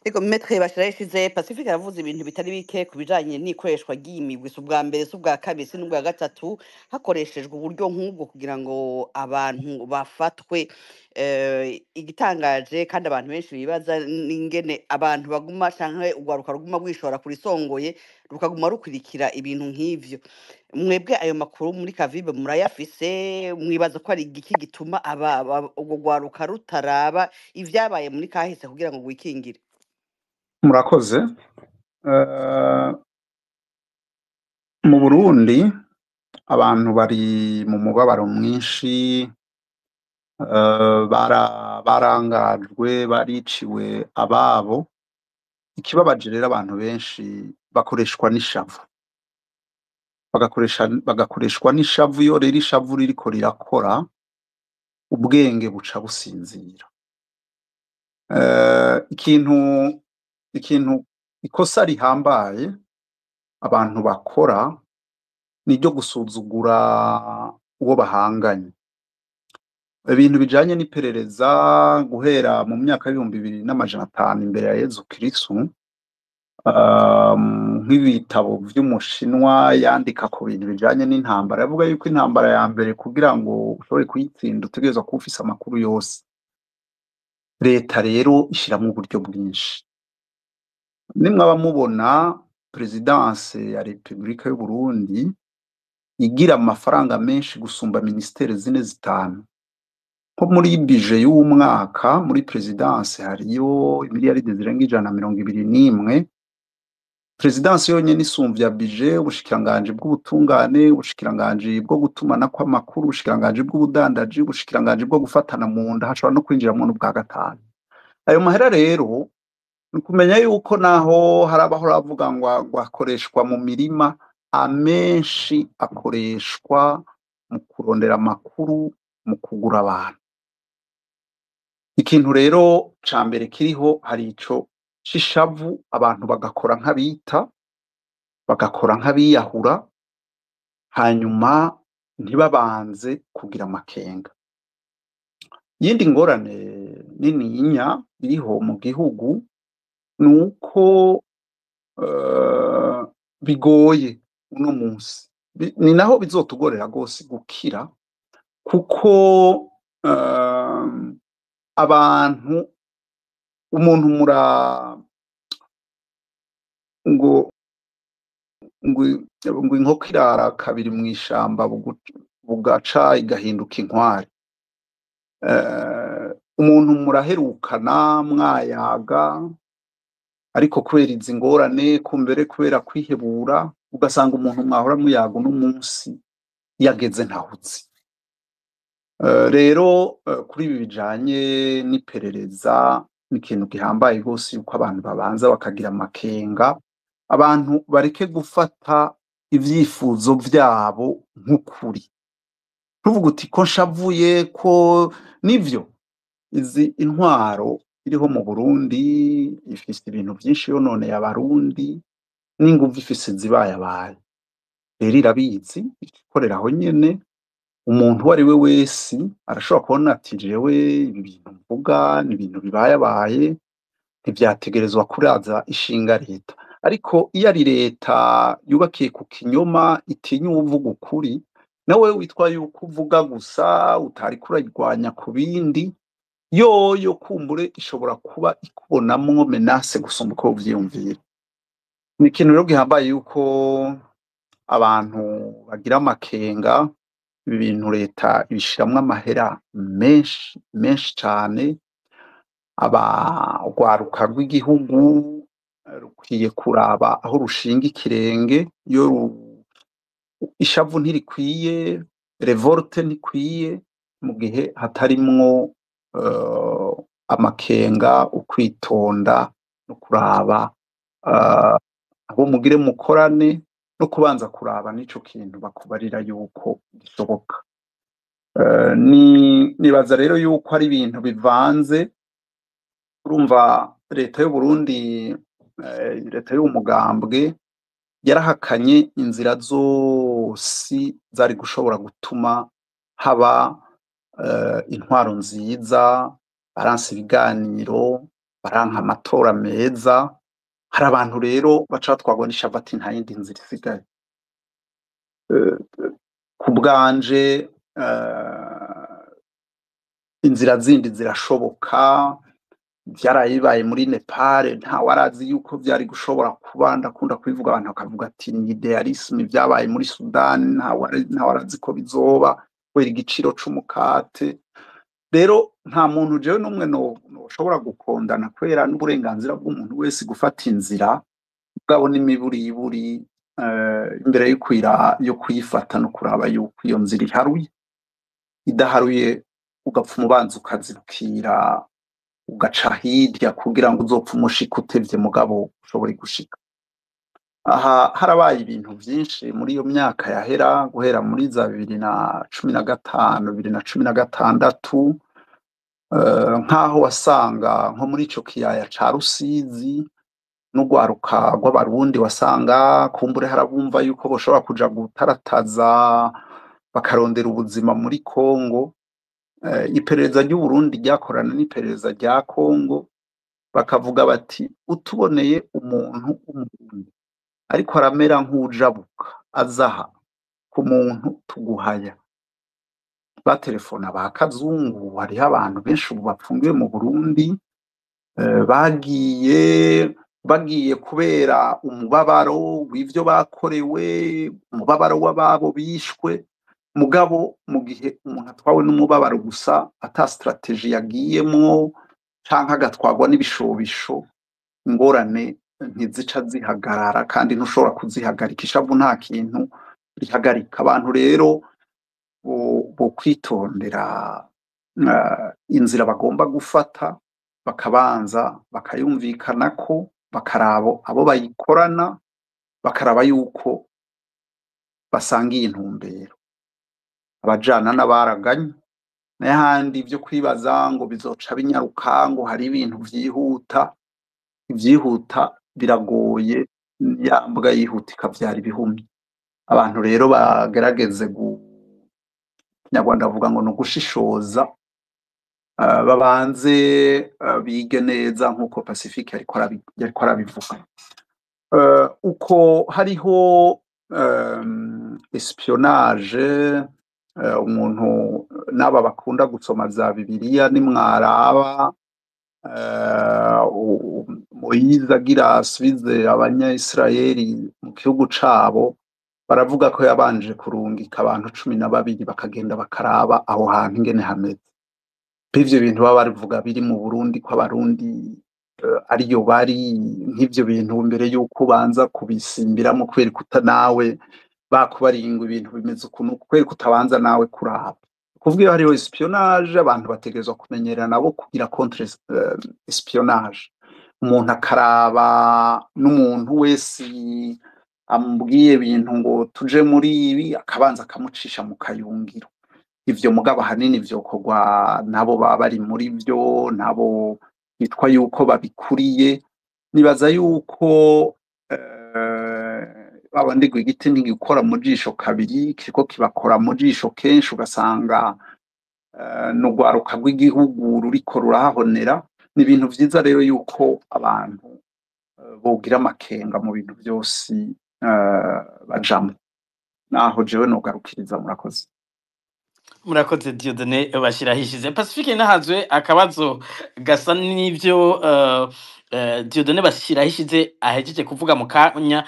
B: Ego, Maître Bashirayishize Pacifique yavuze ibintu bitari bike ku bijanye n'ikoreshwa ry'iyi migwi. Si ubwa mbere, si ubwa kabiri, si n'ubwa gatatu hakoreshejwe uburyo nk'ubwo kugira ngo abantu bafatwe. Igitangaje kandi abantu benshi bibaza n'ingene abantu baguma, canke urwaruka ruguma rwishora kurisongoye, rukaguma rukurikira ibintu nk'ivyo. Mwebwe ayo makuru muri Kavibe murayafise? Mwibaza ko ari igiki gituma urwo rwaruka rutaraba ivyabaye muri kahise kugira ngo rwikingire?
D: Murakoze. Mu Burundi abantu bari mu mubabaro mwinshi, barangajwe, bariciwe ababo. Ikibabaje rero, abantu benshi bakoreshwa n'ishavu, bagakoreshwa n'ishavu. Iyo rero ishavu ririko rirakora, ubwenge buca businzira. Ikintu ikosa rihambaye abantu bakora ni iryo gusuzugura uwo bahanganye. Ibintu bijanye n'iperereza, guhera mu myaka y'2500 imbere ya Yezu Kristu, nk'ibitabo vy'umushinwa yandika ku bintu bijanye n'intambara, yavuga yuko intambara ya mbere, kugira ngo ushobore kuyitsinda, utegerezwa kuba ufise amakuru yose. Leta rero ishiramwo uburyo bwinshi. Nimwaba mubona présidence ya Repubulika y'Uburundi igira amafaranga menshi gusumba ministère zine zitanu, nko muri budget y'uwu mwaka muri présidence hariyo imiliyaridi zirenga 121. Présidence yonyene isumvya budget ubushikiranganji bw'ubutungane, ubushikiranganji bwo gutumanako amakuru, ubushikiranganji bw'ubudandaji, ubushikiranganji bwo gufatana mu nda, hashobora no kwinjiramwo n'ubwa gatanu. Ayo mahera rero, ni ukumenya yuko naho hari abahora bavuga ngo akoreshwa mu mirima, amenshi akoreshwa mu kurondera amakuru. mu kugura abantu. Ikintu rero ca mbere kiriho, hari ico c'ishavu, abantu bagakora nk'abita, bagakora nk'abiyahura, hanyuma ntibabanze kugira amakenga. Iyindi ngorane nininya iriho mu gihugu ni uko bigoye uno munsi. Ni naho bizotugorera rwose gukira, kuko abantu, umuntu mura ngo inkoko irara kabiri mw'ishamba, bugaca igahinduka inkware. Umuntu muraherukana mwayaga, ariko kubera izi ngorane, kumbere kubera kwihebura, ugasanga umuntu mwahora muyaga uno munsi yageze ntawuzi. Rero kuri ibi bijanye n'iperereza, ni ikintu gihambaye rwose yuko abantu babanza bakagira amakenga, abantu bareke gufata ivyifuzo vyabo nk'ukuri. Tuvuga uti ko nshavuye, ko nivyo, izi intwaro iriho mu Burundi ifise ibintu vyinshi yononeye Abarundi, n'inguvu ifise zibayabaye. Rero irabizi, ikorera aho nyene. Umuntu uwo ari we wese arashobora kubona ati: "Jewe ibi bintu mvuga ni ibintu bibayabaye, ntivyategerezwa kuraza ishinga leta." Ariko iyo ari leta yubakiye ku kinyoma, itinya uwuvuga ukuri, nawe witwa yuko uvuga gusa utariko urayirwanya ku bindi, yoyo kumbure ishobora kuba ikubonamwo menace gusumba uko uvyiyumvira. Ni ikintu rero gihambaye yuko abantu bagira amakenga. Ibi bintu leta ibishiramwo amahera menshi menshi cane. Urwaruka rw'igihugu rukwiye kuraba aho rushinga ikirenge. Iyo ishavu ntirikwiye, révolte ntikwiye mu gihe hatarimwo amakenga, ukwitonda no kuraba abo mugire mukorane, no kubanza kuraba n'ico kintu bakubarira yuko gishoboka. Ni nibaza rero yuko ari ibintu bivanze. Urumva leta y'Uburundi, leta y'uwo mugambwe, yarahakanye inzira zose zari gushobora gutuma haba intwaro nziza. Baranse ibiganiro, baranka amatora meza. Hari abantu rero baca batwarwa n'ishavu, ati: "Nta yindi nzira isigaye." Ku bwanje, inzira zindi zirashoboka. Vyaraye bibaye muri Nepal, ntawarazi yuko vyari gushobora kuba. Ndakunda kubivuga, abantu bakavuga ati: "Ni idéalisme." Vyabaye muri Sudani, ntawarazi ko bizoba kubera igiciro c'umukate. Rero nta muntu jewe n'umwe noshobora gukondana, kubera n'uburenganzira bw'umuntu wese gufata inzira, mugabo n'imiburiburi imbere yo yo kuyifata no kuraba yuko iyo nzira iharuye. Idaharuye, ugapfa umubanza ukazibukira, ugaca hirya kugira ngo uzopfe umushika utevye, mugabo ushobore gushika. Aha harabaye ibintu vyinshi muri iyo myaka yahera, guhera muri za 2015, 2016, nk'aho wasanga nko muri ico kiyaya ca Rusizi n'urwaruka rw'Abarundi, wasanga kumbure harabumva yuko boshobora kuja gutarataza bakarondera ubuzima muri Kongo. Iperereza ry'Uburundi ryakorana n'iperereza rya Kongo, bakavuga bati: "Utuboneye umuntu w'Umurundi ariko aramera nk'uwujabuka azaha ku muntu tuguhaya." Batelefona ba Kazungu. Hariho abantu benshi ubu bapfungiwe mu Burundi, bagiye kubera umubabaro w'ivyo bakorewe, umubabaro w'ababo bishwe. Mugabo mu gihe umuntu atwawe n'umubabaro gusa, ata stratégie yagiyemwo, canke agatwarwa n'ibishobisho, ingorane ntizica zihagarara, kandi ntushobora kuzihagarika. Ishavu nta kintu rihagarika. Abantu rero bo kwitondera inzira bagomba gufata, bakabanza bakayumvikanako, bakaraba abo bayikorana, bakaraba yuko basangiye intumbero, abajana n'abaraganye. N'ahandi ibyo kwibaza ngo bizoca binyaruka, ngo hari ibintu vyihuta, ivyihuta biragoye, ya mbwa yihuta ikavyara ibihumye. Abantu rero bagerageze Kinyarwanda bavuga ngo ni ugushishoza, babanze bige neza nk'uko Pacifique yariko arabivuga. Uko hariho espionnage, umuntu n'aba bakunda gusoma za Bibiliya nimwaraba Moyize agira asubize abanya-Israeli mu gihugu cabo, baravuga ko yabanje kurungika abantu 12 bakagenda bakaraba aho hantu ingene hameze. Ivyo bintu baba babivuga biri mu Burundi, ko abarundi ariyo bari nk'ivyo bintu, mbere yuko ubanza kubisimbiramo kubera kuta nawe bakubaringa ibintu bimeze ukuntu, kubera kutabanza nawe kuraba. Kuvuga iyo hariho espionnage, abantu bategerezwa kumenyera nabo kugira contre espionnage. Umuntu akaraba n'umuntu wese amubwiye ibintu ngo tuje muri ibi, akabanza akamucisha mu kayungiro. Ivyo mugabo ahanini vyokorwa nabo baba bari muri vyo, nabo bitwa yuko babikuriye. Nibaza yuko babandi ngo igiti ntigikora mu jisho kabiri, kiriko kibakora mu jisho kenshi, ugasanga n'urwaruka rw'igihugu ruriko rurahahonera. Ni ibintu vyiza rero yuko abantu bogira amakenga mu bintu vyose bajamwo. Naho jewe nogarukiriza, murakoze.
A: Murakoze Dieudonné Bashirahishize. Pacifique nahazwe akabazo gasa n'ivyo Dieudonné Bashirahishize ahejeje kuvuga mu kanya.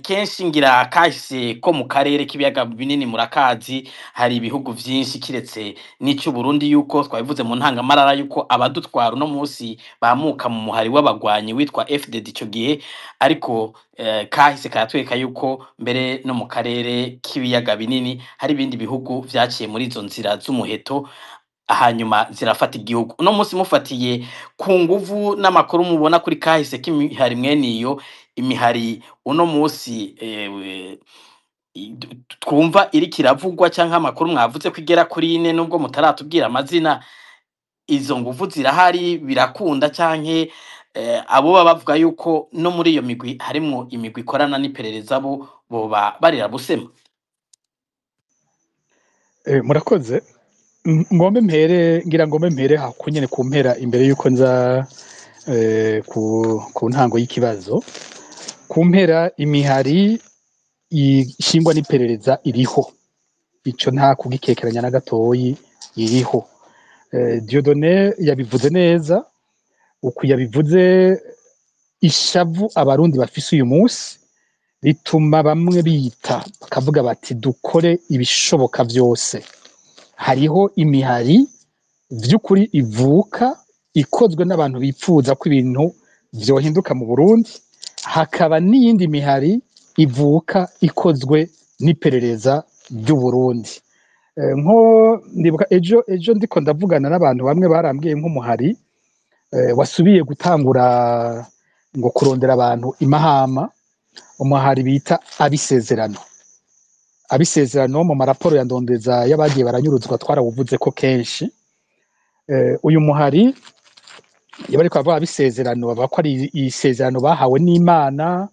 A: Kenshi ngira kahise ko mu karere k'ibiyaga binini murakazi, hari ibihugu vyinshi kiretse n'ico Burundi, yuko twabivuze mu ntangamarara yuko abadutwara uno munsi bamuka mu muhari w'abagwanyi witwa FDD ico gihe, ariko kahise karatwereka yuko mbere no mu karere k'ibiyaga binini hari ibindi bihugu vyaciye muri izo nzira z'umuheto, hanyuma zirafata igihugu. Uno munsi mufatiye ku nguvu n'amakuru mubona kuri kahise k'imihari mwene iyo imihari uno munsi twumva iriko iravugwa, canke amakuru mwavuze ko igera kuri ine nubwo mutaratubwira amazina, izo nguvu zirahari, birakunda, canke abo baba bavuga yuko no muri iyo migwi harimwo imigwi ikorana n'iperereza, bo boba barira busema?
C: Murakoze. Ngombe mpere, ngira ngombe mpere hako nyene ku mpera imbere yuko nza ku ntango y'ikibazo. Ku mpera, imihari ishingwa n'iperereza iriho, ico nta kugikekeranya na gatoyi, iriho. Dieudonné yabivuze neza uku yabivuze. Ishavu abarundi bafise uyu munsi rituma bamwe bita bakavuga bati dukore ibishoboka vyose. Hariho imihari vy'ukuri ivuka ikozwe n'abantu bipfuza ko ibintu vyohinduka mu Burundi, hakaba n'iyindi mihari ivuka ikozwe n'iperereza ry'u Burundi. Nko ndibuka ejo ndiko ndavugana n'abantu bamwe, barambwiye nk'umuhari wasubiye gutangura ngo kurondera abantu imahama, umuhari bita Abisezerano. Abisezerano mu maraporo ya Ndondeza y'abagiye baranyuruzwa twarawuvuze ko kenshi. Uyu muhari, iyo bariko bavuga Abisezerano, bavuga ko ari isezerano bahawe n'Imana.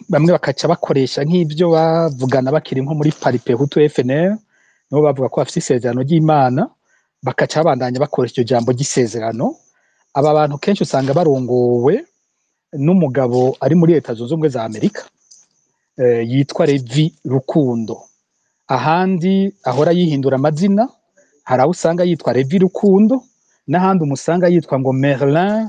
C: Bamwe bakaca bakoresha nk'ibyo bavugana bakiri nko muri Palipehutu FNL, nibo bavuga ko bafite isezerano ry'Imana, bakaca babandanya bakoresha iryo jambo ry'isezerano. Aba bantu kenshi usanga barongowe n'umugabo ari muri Leta Zunze Ubumwe za Amerika, yitwa Levi Rukundo. Ahandi ahora yihindura amazina, hari aho usanga yitwa Levi Rukundo, n'ahandi umusanga yitwa ngo Merlin,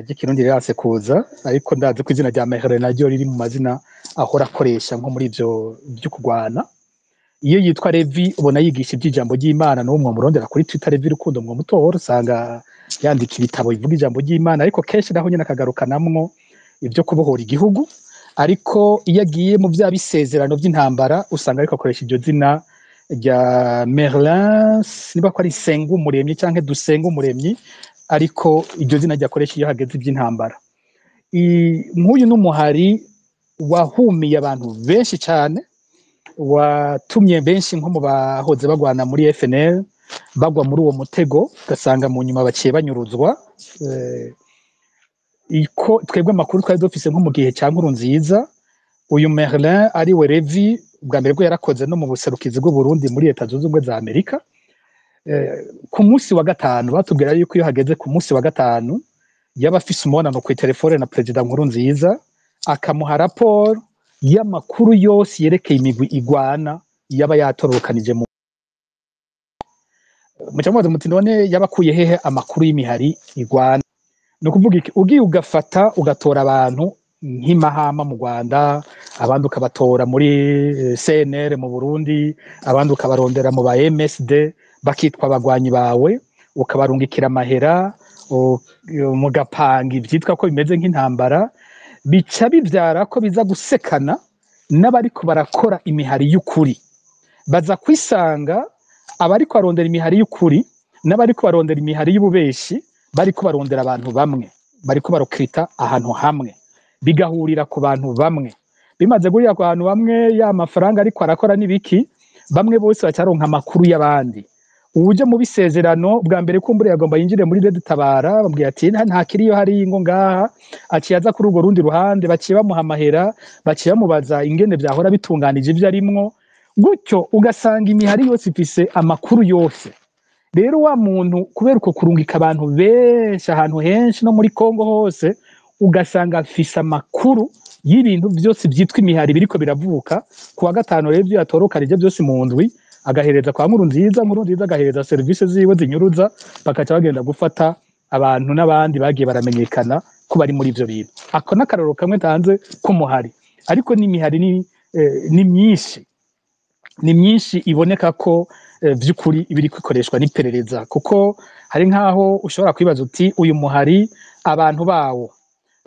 C: ry'ikirundi rirase kuza, ariko ndazi ko izina rya Merlin naryo riri mu mazina ahora akoresha nko muri ivyo vyo kurwana. Iyo yitwa Levi ubona yigisha iby'ijambo ry'Imana, n'uwo mwamurondera kuri Twitter, Levi Rukundo, mwamutora, usanga yandika ibitabo bivuga ijambo ry'Imana, ariko kenshi naho nyene akagarukanamwo ibyo kubohora igihugu. Ariko iyo agiye mu bya bisezerano by'intambara, usanga ariko akoresha iryo zina rya Merlin, niba ko ari Senga Umuremyi canke Dusenga Umuremyi, ariko iryo zina ryakoresha iyo hageze iby'intambara. Nk'uyu n'umuhari wahumiye abantu benshi cyane. Watumye benshi nko mu bahoze bagwana muri FNL bagwa muri uwo mutego, ugasanga mu nyuma baciye banyuruzwa. Iko twebwe amakuru twari dufise nko mu gihe cya Nkurunziza, uyu Merlin ari we Revi, bwa mbere bwo yarakoze no mu buserukizi bw'u Burundi muri Leta Zunze Ubumwe za Amerika. Ku munsi wa gatanu batubwira yuko iyo hageze ku munsi wa gatanu yaba afise umubonano ku telefone na Perezida Nkurunziza, akamuha raporo y'amakuru yose yerekeye imigwi igwana yaba yatorokanije. Mu muca mubaza muti: "None yabakuye hehe amakuru y'imihari igwana?" Ni ukuvuga iki? Ugiye ugafata ugatora abantu nk'imahama mu Rwanda, abandi ukabatora muri CNR mu Burundi, abandi ukabarondera mu ba MSD, bakitwa abagwanyi bawe, ukabarungikira amahera, mugapanga ivyitwa ko bimeze nk'intambara, bica bivyara ko biza gusekana n'abariko barakora imihari y'ukuri. Baza kwisanga abariko barondera imihari y'ukuri n'abariko barondera imihari y'ububeshi bariko barondera abantu bamwe, bariko barokirita ahantu hamwe, bigahurira ku bantu bamwe. Bimaze guhurira ku bantu bamwe, ya mafaranga ariko arakora n'ibiki, bamwe bose bacaronka amakuru y'abandi. Uje mu bisezerano bwa mbere, kumbure yagomba yinjire muri Red Tabara, bamubwira ati: Nta kiriyo hari ngo ngaha." Aciye aza kuri urwo rundi ruhande, baciye bamuha amahera, baciye bamubaza ingene vyahora bitunganije ivyo arimwo. Gutyo ugasanga imihari yose ifise amakuru yose. Rero wa muntu, kubera uko kurungika abantu benshi ahantu henshi no muri Kongo hose, ugasanga afise amakuru y'ibintu byose byitwa imihari biriko biravuka. Ku wa gatanu rero, ibyo yatorokanije byose mu ndwi agahereza kwa Nkurunziza, Nkurunziza agahereza serivisi ziwe zinyuruza, bakaca bagenda gufata abantu n'abandi bagiye baramenyekana ko bari muri ivyo bintu. Ako n'akarorero kamwe ntanze k'umuhari, ariko n'imihari ni myinshi, ni myinshi iboneka ko vy'ukuri ibiri ikoreshwa n'iperereza, kuko hari nk'aho ushobora kwibaza uti: "Uyu muhari abantu bawo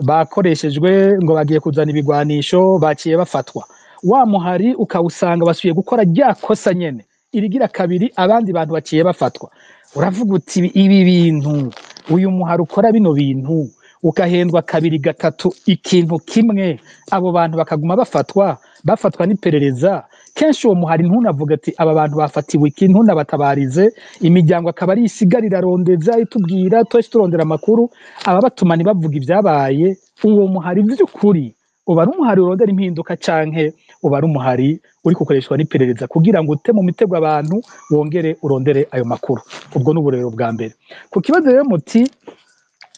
C: bakoreshejwe ngo bagiye kuzana ibigwanisho, baciye bafatwa." Wa muhari ukawusanga basubiye gukora rya kosa nyene irigira kabiri, abandi bantu baciye bafatwa. Uravuga uti: "Ibi bintu, uyu muhari ukora bino bintu, ugahendwa kabiri gatatu ikintu kimwe, abo bantu bakaguma bafatwa, bafatwa n'iperereza kenshi, uwo muhari ntunavuga ati aba bantu bafatiwe iki, ntunabatabarize imiryango, akaba ari isigara irarondeza itubwira, twese turondera amakuru, ababatuma ntibavuga ibyabaye, uwo muhari vy'ukuri uba ari umuhari urondera impinduka, canke uba ari umuhari uri gukoreshwa n'iperereza kugira ngo ute mu mitego abantu, wongere urondere ayo makuru?" Ubwo ni uburero bwa mbere. Ku kibazo rero muti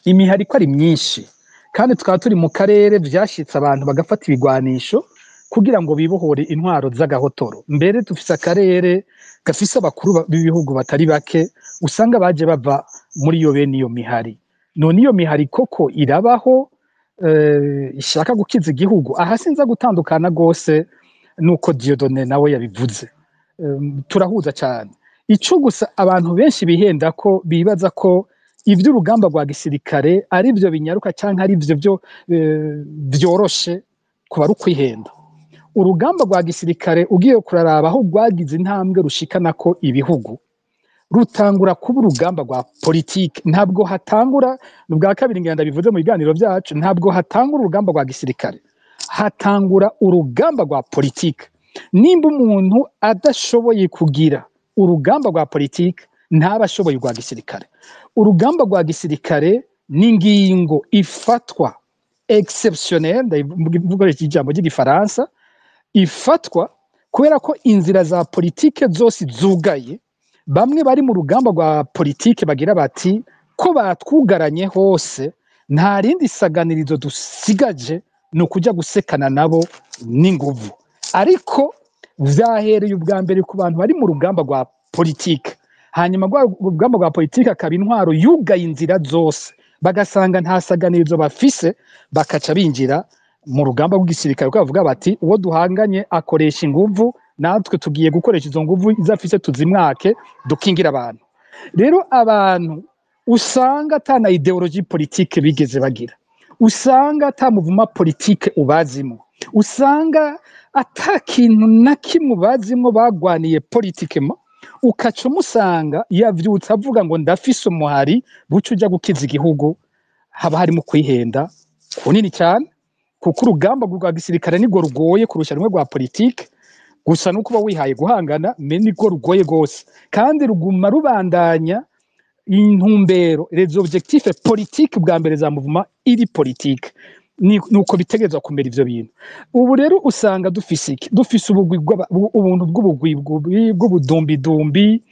C: imihari ko ari myinshi, kandi tukaba turi mu karere vyashitse abantu bagafata ibigwanisho kugira ngo bibohore intwaro z'agahotoro, mbere dufise akarere gafise abakuru b'ibihugu batari bake usanga baje bava muri iyo bene iyo mihari, none iyo mihari koko irabaho ishaka gukiza igihugu? Aha sinza gutandukana gose nuko Dieudonné nawe yabivuze. Turahuza cyane. Ico gusa abantu benshi bihenda ko bibaza ko ivy'urugamba rwa gisirikare ari byo binyaruka canke ari byo byo vyoroshe, kuba ari ukwihenda. Urugamba rwa gisirikare, ugiye kuraraba aho rwagize intambwe rushikanako ibihugu, rutangura kuba urugamba rwa politike. Ntabwo hatangura, ni ubwa kabiri ngenda bivuze mu biganiro byacu, ntabwo hatangura urugamba rwa gisirikare, hatangura urugamba rwa politike. Nimba umuntu adashoboye kugira urugamba rwa politike, ntaba ashoboye urwa gisirikare. Urugamba rwa gisirikare ni ingingo ifatwa exceptionnel, ndavuga ijambo ry'igifaransa, ifatwa kubera ko inzira za politike zose zugaye. Bamwe bari mu rugamba rwa politike bagira bati: "Ko batwugaranye hose, nta rindi saganirizo dusigaje, ni ukujya gusekana nabo n'inguvu." Ariko vyahereye ubwa mbere ku bantu bari mu rugamba rwa politike, hanyuma rwa rugamba rwa politike akaba intwaro yugaye inzira zose, bagasanga nta saganirizo bafise, bakaca binjira mu rugamba rw'igisirikare, kuko bavuga bati: "Uwo duhanganye akoresha inguvu, natwe tugiye gukoresha izo nguvu izo afise tuzimwake, dukingira abantu." Rero abantu usanga ata na idéologie politique bigeze bagira, usanga ata mouvement politique ubazimo, usanga ata kintu na kimwe ubazimo bagwaniye politiquement, ukaca umusanga yavyutse avuga ngo ndafise umuhari buca uja gukiza igihugu, haba harimo kwihenda kunini cyane, kuko urugamba rwa gisirikare nirwo rugoye kurusha rumwe rwa politike. Gusa nuko uba wihaye guhangana, mais niko rugoye gose, kandi ruguma rubandanya intumbero, les objectifs politiques bwa mbere za mouvement iri politique. Nuko bitegerezwa kumera ivyo bintu. Ubu rero usanga dufise iki? Dufise ubugwi ubuntu bw'ubugwi bw'ubudumbidumbi.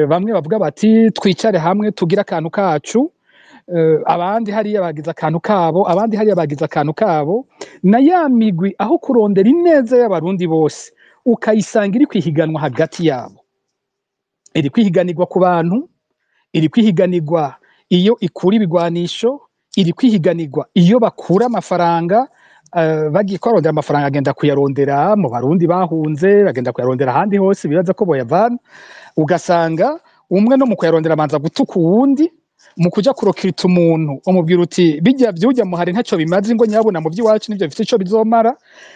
C: Bamwe bavuga bati twicare hamwe tugire akantu kacu, abandi hariya bagize akantu kabo, abandi hariya bagize akantu kabo. Na ya migwi, aho kurondera ineza y'Abarundi bose, ukayisanga iri kwihiganwa hagati yabo, iri kwihiganirwa ku bantu, iri kwihiganirwa iyo ikura ibigwanisho, iri kwihiganirwa iyo bakura amafaranga. Bagiye kwarondera amafaranga, agenda kuyarondera mu Barundi bahunze, bagenda kuyarondera ahandi hose bibaza ko boyavana. Ugasanga umwe no mu kuyarondera abanza gutuka uwundi. Mu kuja kurokirita umuntu, umubwira uti bijya vyujya muhari ntaco bimaze, ngo nyabuna mu by'iwacu nivyo bifite ico bizomara.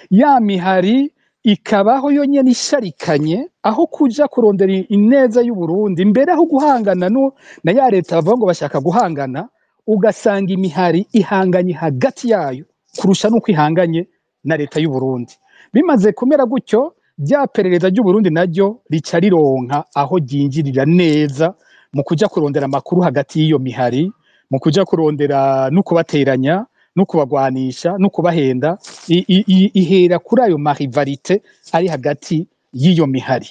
C: Ya mihari ikabaho yonyene isharikanye, aho kuja kurondera ineza y'Uburundi, mbere aho guhangana no na ya leta bavuga ngo bashaka guhangana. Ugasanga imihari ihanganye hagati yayo kurusha n'uko ihanganye na leta y'Uburundi. Bimaze kumera gutyo, rya perereza ry'Uburundi naryo rica rironka aho ryinjirira neza mu kuja kurondera amakuru hagati y'iyo mihari, mu kuja kurondera no kubateranya no kubagwanisha no kubahenda. Ihera kuri ayo ma rivalités ari hagati y'iyo mihari.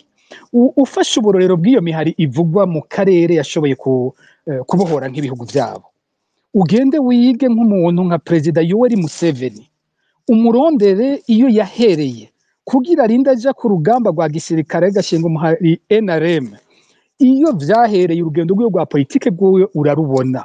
C: Ufashe uburorero bw'iyo mihari ivugwa mu karere yashoboye kubohora nk'ibihugu vyabo, ugende wige nk'umuntu nka Perezida Yoweri Museveni, umurondere iyo yahereye kugira arinde aja ku rugamba rwa gisirikare, agashinga umuhari NRM, iyo vyahereye, urugendo rwiwe rwa politike rwiwe urarubona,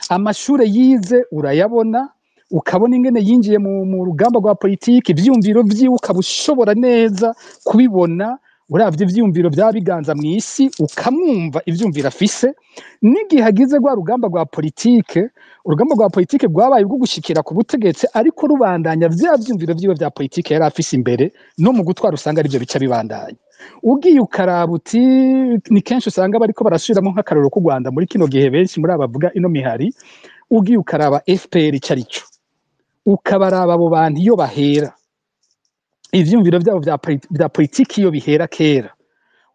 C: amashure yize urayabona, ukabona ingene yinjiye mu rugamba rwa politike, ivyiyumviro vyiwe ukaba ushobora neza kubibona. Uravye ivyiyumviro vyaba biganza mw'isi, ukamwumva ivyumviro afise n'igihe agize rwa rugamba rwa politike. Urugamba rwa politike rwabaye urwo gushikira ku butegetsi, ariko rubandanya vya vyumviro vyiwe vya politike yari afise imbere, no mu gutwara usanga arivyo bica bibandanya. Ugiye ukaraba uti ni kenshi usanga bariko barasubiramwo nk'akarorero k'u Rwanda muri kino gihe, benshi muri aba bavuga ino mihari. Ugiye ukaraba FPR ico arico, ukabaraba abo bantu iyo bahera, ivyumviro vyabo vya politiki iyo bihera kera,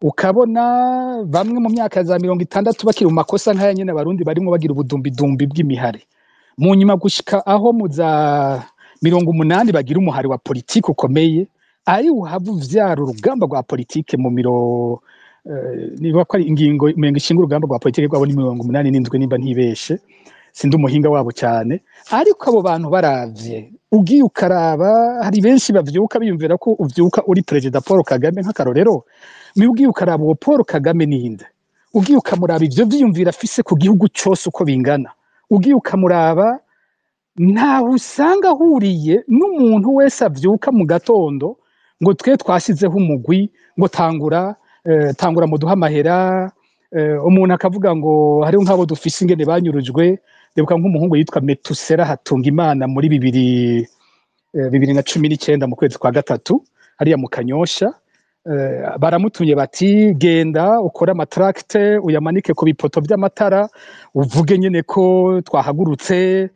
C: ukabona bamwe mu myaka za 60 bakiri mu makosa nk'aya nyene Abarundi barimwo, bagira ubudumbidumbi bw'imihari, mu nyuma gushika aho mu za 80 bagira umuhari wa politiki ukomeye, ari uhava uvyara urugamba rwa politike mu niba ko ari ingingo umenga ishinga urugamba rwa politike rwabo ni 87, nimba ntibeshe, sindi umuhinga wabo cyane. Ariko abo bantu baravye, ugiye ukaraba, hari benshi bavyuka biyumvira ko uvyuka uri Perezida Paul Kagame nk'akarorero. Ugiye ukaraba uwo Paul Kagame ninde, ugiye ukamuraba ivyo vyiyumvira afise ku gihugu cose uko bingana, ugiye ukamuraba, ntaho usanga ahuriye n'umuntu wese avyuka mu gatondo ngo twe twashizeho umugwi, ngo tangura, tangura muduhe amahera. Umuntu akavuga ngo hariho nk'abo dufise ingene banyurujwe. Ndibuka nk'umuhungu yitwa Metusera Hatungimana muri 2019 mu kwezi kwa gatatu, hariya mu Kanyosha. Baramutumye bati genda ukore ama tracts, uyamanike ku bipoto vy'amatara, uvuge nyene ko twahagurutse,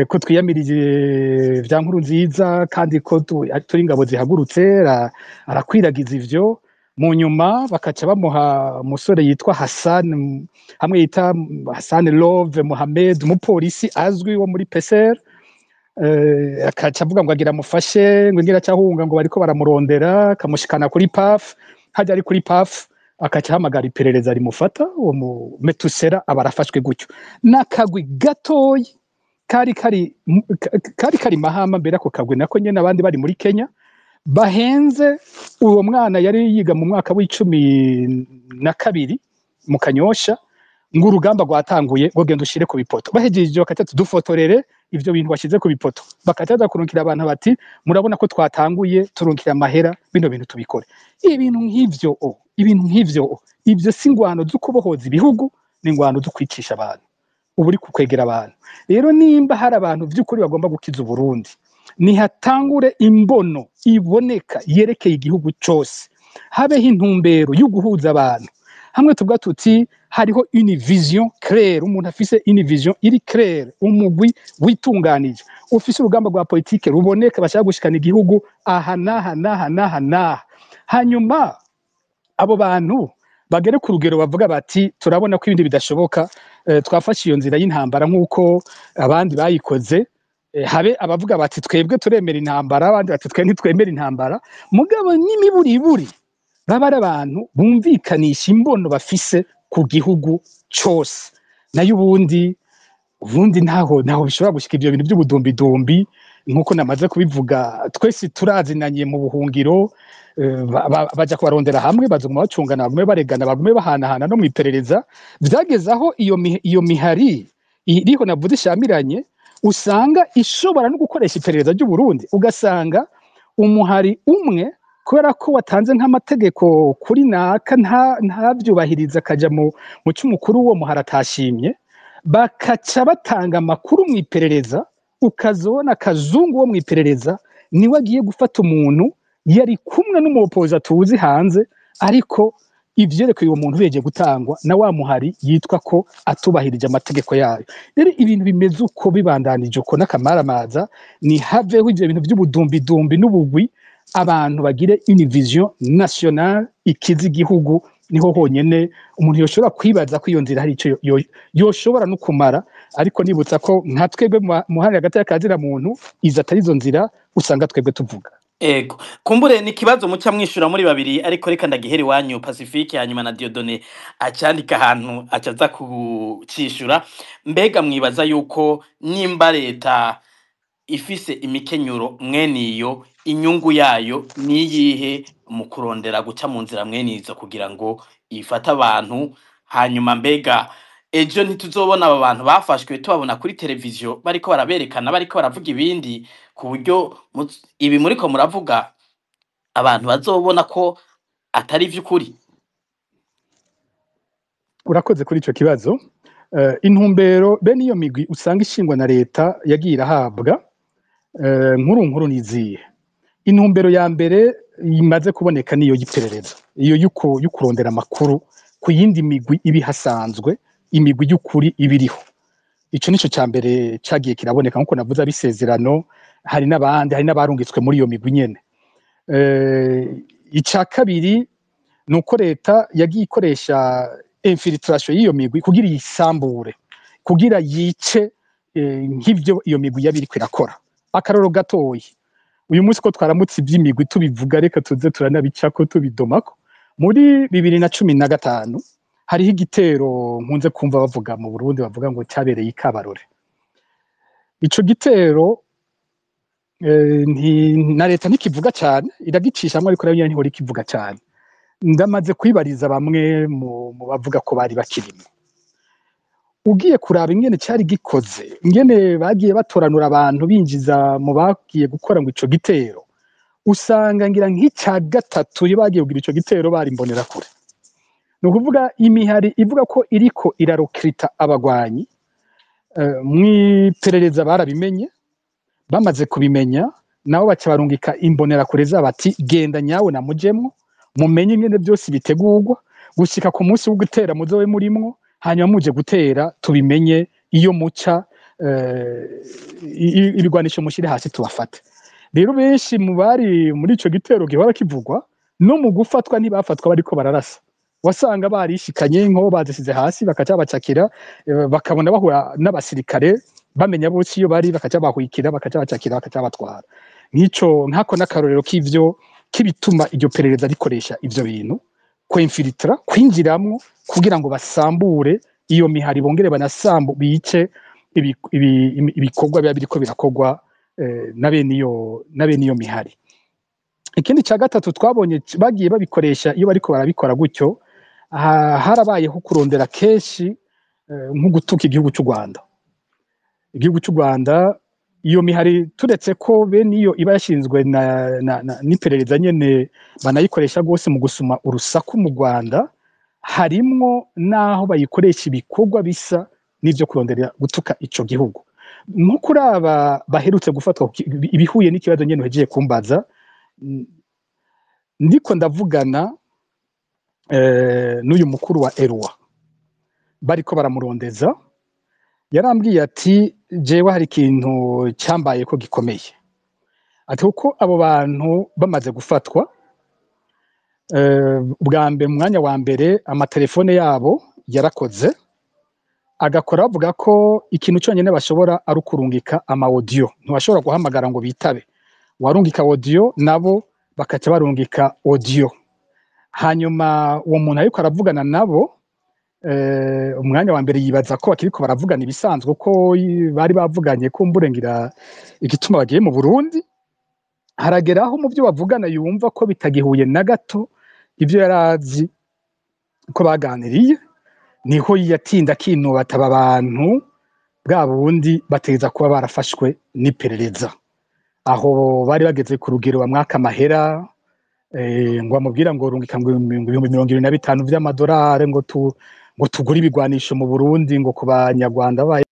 C: ko twiyamirije vya nkuru nziza, kandi ko turi ingabo zihagurutse. Arakwiragiza ivyo. Mu nyuma bakaca bamuha umusore yitwa Hassan, hamwe yita Hassan Love Mohamed, umupolisi azwi wo muri PCR. Akaca avuga ngo agira amufashe, ngo ngira acahunga, ngo bariko baramurondera, akamushikana kuri PAF. Hajya ari kuri PAF, akaca ahamagara iperereza rimufata. Uwo mu Metusera aba arafashwe gutyo n'akagwi gatoyi kari Mahama. Mbere ako kagwi nako nyene, abandi bari muri Kenya, bahenze uwo mwana yari yiga mu mwaka w'12 mu Kanyosha, ngo urugamba rwatanguye, ngo genda ushire ku bipoto. Bahejeje bakatatu dufotorere ivyo bintu washize ku bipoto, bakataza kurungikira abantu bati murabona ko twatanguye, turungikira amahera, bino bintu tubikore. Ibintu nk'ivyo o ibintu nk'ivyo o ivyo si ingwano zo kubohoza ibihugu, ni ingwano zo kwicisha abantu. Ubu uri kukwegera abantu rero, nimba hari abantu vy'ukuri bagomba gukiza Uburundi, nihatangure imbono iboneka yerekeye igihugu cose, habeho intumbero yo guhuza abantu. Hamwe tuvuga tuti hariho une vision claire, umuntu afise une vision iri claire, umugwi witunganije, ufise urugamba rwa politike ruboneka, bashaka gushikana igihugu aha n'aha n'aha n'aha n'aha, hanyuma abo bantu bagere ku rugero bavuga bati turabona ko ibindi bidashoboka, twafashe iyo nzira y'intambara nk'uko abandi bayikoze, habe abavuga bati twebwe turemera intambara, abandi bati twe ntitwemera intambara, mugabo n'imiburiburi baba ari abantu bumvikanisha imbono bafise ku gihugu cose. Nayo ubundi ntaho bishobora gushika ivyo bintu by'ubudumbidumbi. Nk'uko namaze kubivuga, twese turazinanye mu buhungiro, baja kubarondera hamwe, bazoguma bacungana, bagume baregana, bagume bahanahana no mw'iperereza. Vyageze aho iyo mihari iriho navuze ishamiranye, usanga ishobora no gukoresha iperereza ry'u Burundi, ugasanga umuhari umwe kubera ko watanze nk'amategeko kuri naka ntavyubahiriza, akaja mu c'umukuru w'uwo muhari atashimye, bakaca batanga amakuru mw'iperereza, ukazobona akazungu wo mw'iperereza niwe agiye gufata umuntu yari kumwe n'umupoza tuzi hanze, ariko ivyerekeye uwo muntu bihejeje gutangwa na wa muhari yitwa ko atubahirije amategeko yayo. Rero ibintu bimeze uko bibandanije uko n'akamaramaza, ni haveho ivyo bintu vy'ubudumbidumbi n'ubugwi, abantu bagire une vision nationale ikiza igihugu. Niho honyene umuntu yoshobora kwibaza ko iyo nzira hari ico yoshobora no kumara. Ariko nibutsa ko nka twebwe muhari hagati y'akazira muntu, izo atari izo nzira usanga twebwe tuvuga.
A: Ego, kumbure ni ikibazo muca mwishura muri babiri, ariko reka ndagihera iwanyu Pacifique, hanyuma na Dieudonné acandika ahantu acaza kucishura. Mbega mwibaza yuko nimba leta ifise imikenyuro mwene iyo, inyungu yayo niyihe mu kurondera guca mu nzira mwene izo kugira ngo ifate abantu? Hanyuma mbega ejo ntituzobona aba bantu bafashwe tubabona kuri televiziyo bariko baraberekana bariko baravuga ibindi, ku buryo ibi muriko muravuga abantu bazobona ko atari ivy'ukuri?
C: Urakoze kuri ico kibazo. Intumbero bene iyo migwi usanga ishingwa na leta yagiye irahabwa, nkuru nkuru niziye? Intumbero ya mbere imaze kuboneka niyo y'iperereza, iyo y'ukurondera amakuru ku yindi migwi iba ihasanzwe, imigwi y'ukuri iba iriho. Ico nico ca mbere cagiye kiraboneka, nkuko navuze abisezerano, hari n'abandi, hari n'abarungitswe muri iyo migwi nyene. Ica kabiri nuko leta yagiye ikoresha infiltration y'iyo migwi kugira yisambure, kugira yice, nk'ivyo iyo migwi yaba iriko irakora. Akaroro gatoyi, uyu munsi ko twaramutse ivy'imigwi tubivuga, reka tuze turanabicako tubidomako. Muri 2015 hariho igitero nkunze kumva bavuga mu Burundi, bavuga ngo cyabereye ikabarore. Ico gitero na leta ntikivuga cyane, iragicishamwo, ariko nayo ntihora ikivuga cyane. Ndamaze kwibariza bamwe mu bavuga ko bari bakirimo, ugiye kuraba ingene cari gikoze, ingene bagiye batoranura abantu binjiza mu bagiye gukora ngo ico gitero, usanga ngira nk'ica gatatu iyo bagiye kugira ico gitero bari imbonerakure. Ni ukuvuga imihari ivuga ko iriko irarokrita abagwanyi, mw'iperereza barabimenye, bamaze kubimenya nabo baca barungika imbonerakure zabo ati genda nyawe na mujemwo mumenye ingene byose bitegurwa gushika ku munsi wo gutera, muzobe murimwo, hanyuma muje gutera tubimenye iyo muca, ibigwanisho mushyire hasi tubafate. Rero benshi mu bari muri ico gitero gihora kivugwa, no mu gufatwa ntibafatwa bariko bararasa, wasanga barishikanye inko bazisize hasi, bakaca bacakira, bakabona bahura n'abasirikare, bamenya bose iyo bari, bakaca bahwikira, bakaca bacakira, bakaca batwara. Nk'ico nkako n'akarorero k'ivyo k'ibituma iryo perereza rikoresha ivyo bintu kwinfiltra, kwinjiramwo kugira ngo basambure iyo mihari, bongere banasambu bice ibikorwa biba biriko birakorwa na bene iyo mihari. Ikindi ca gatatu twabonye bagiye babikoresha iyo bariko barabikora gutyo, harabayeho kurondera kenshi nko gutuka igihugu cy'u Rwanda. Igihugu cy'u Rwanda, iyo mihari, turetse ko bene iyo iba yashinzwe na n'iperereza nyene banayikoresha rwose mu gusuma urusaku mu Rwanda, harimwo n'aho bayikoresha ibikorwa bisa n'ivyo kurondera gutuka ico gihugu. Nko kuri aba baherutse gufatwa, ibihuye n'ikibazo nyene uhejeje kumbaza, ndiko ndavugana n'uyu mukuru wa Erwa bariko baramurondeza, yarambwiye ati jewe hari ikintu cyambaye ko gikomeye, ati kuko abo bantu bamaze gufatwa, bwa mbere mu mwanya wa mbere amatelefone yabo yarakoze, agakora bavuga ko ikintu cyonyine bashobora ari ukurungika ama audio, ntibashobora guhamagara ngo bitabe, warungika audio nabo bakaca barungika audio. Hanyuma uwo muntu ariko aravugana nabo, umwanya wa mbere yibaza ko bakiriko baravugana ibisanzwe, ko bari bavuganye kumbure ngira igituma bagiye mu Burundi. Harageraho mu byo bavugana yumva ko bitagihuye na gato ibyo yarazi ko baganiriye, niho yatinda akinuba ataba abantu bwa bundi bategeza kuba barafashwe n'iperereza. Aho bari bageze ku rugero bamwaka amahera, ngo amubwira ngo rungika ngo 75,000 vy'amadolari ngo tugure ibigwanisho mu Burundi ngo ku banyarwanda baye.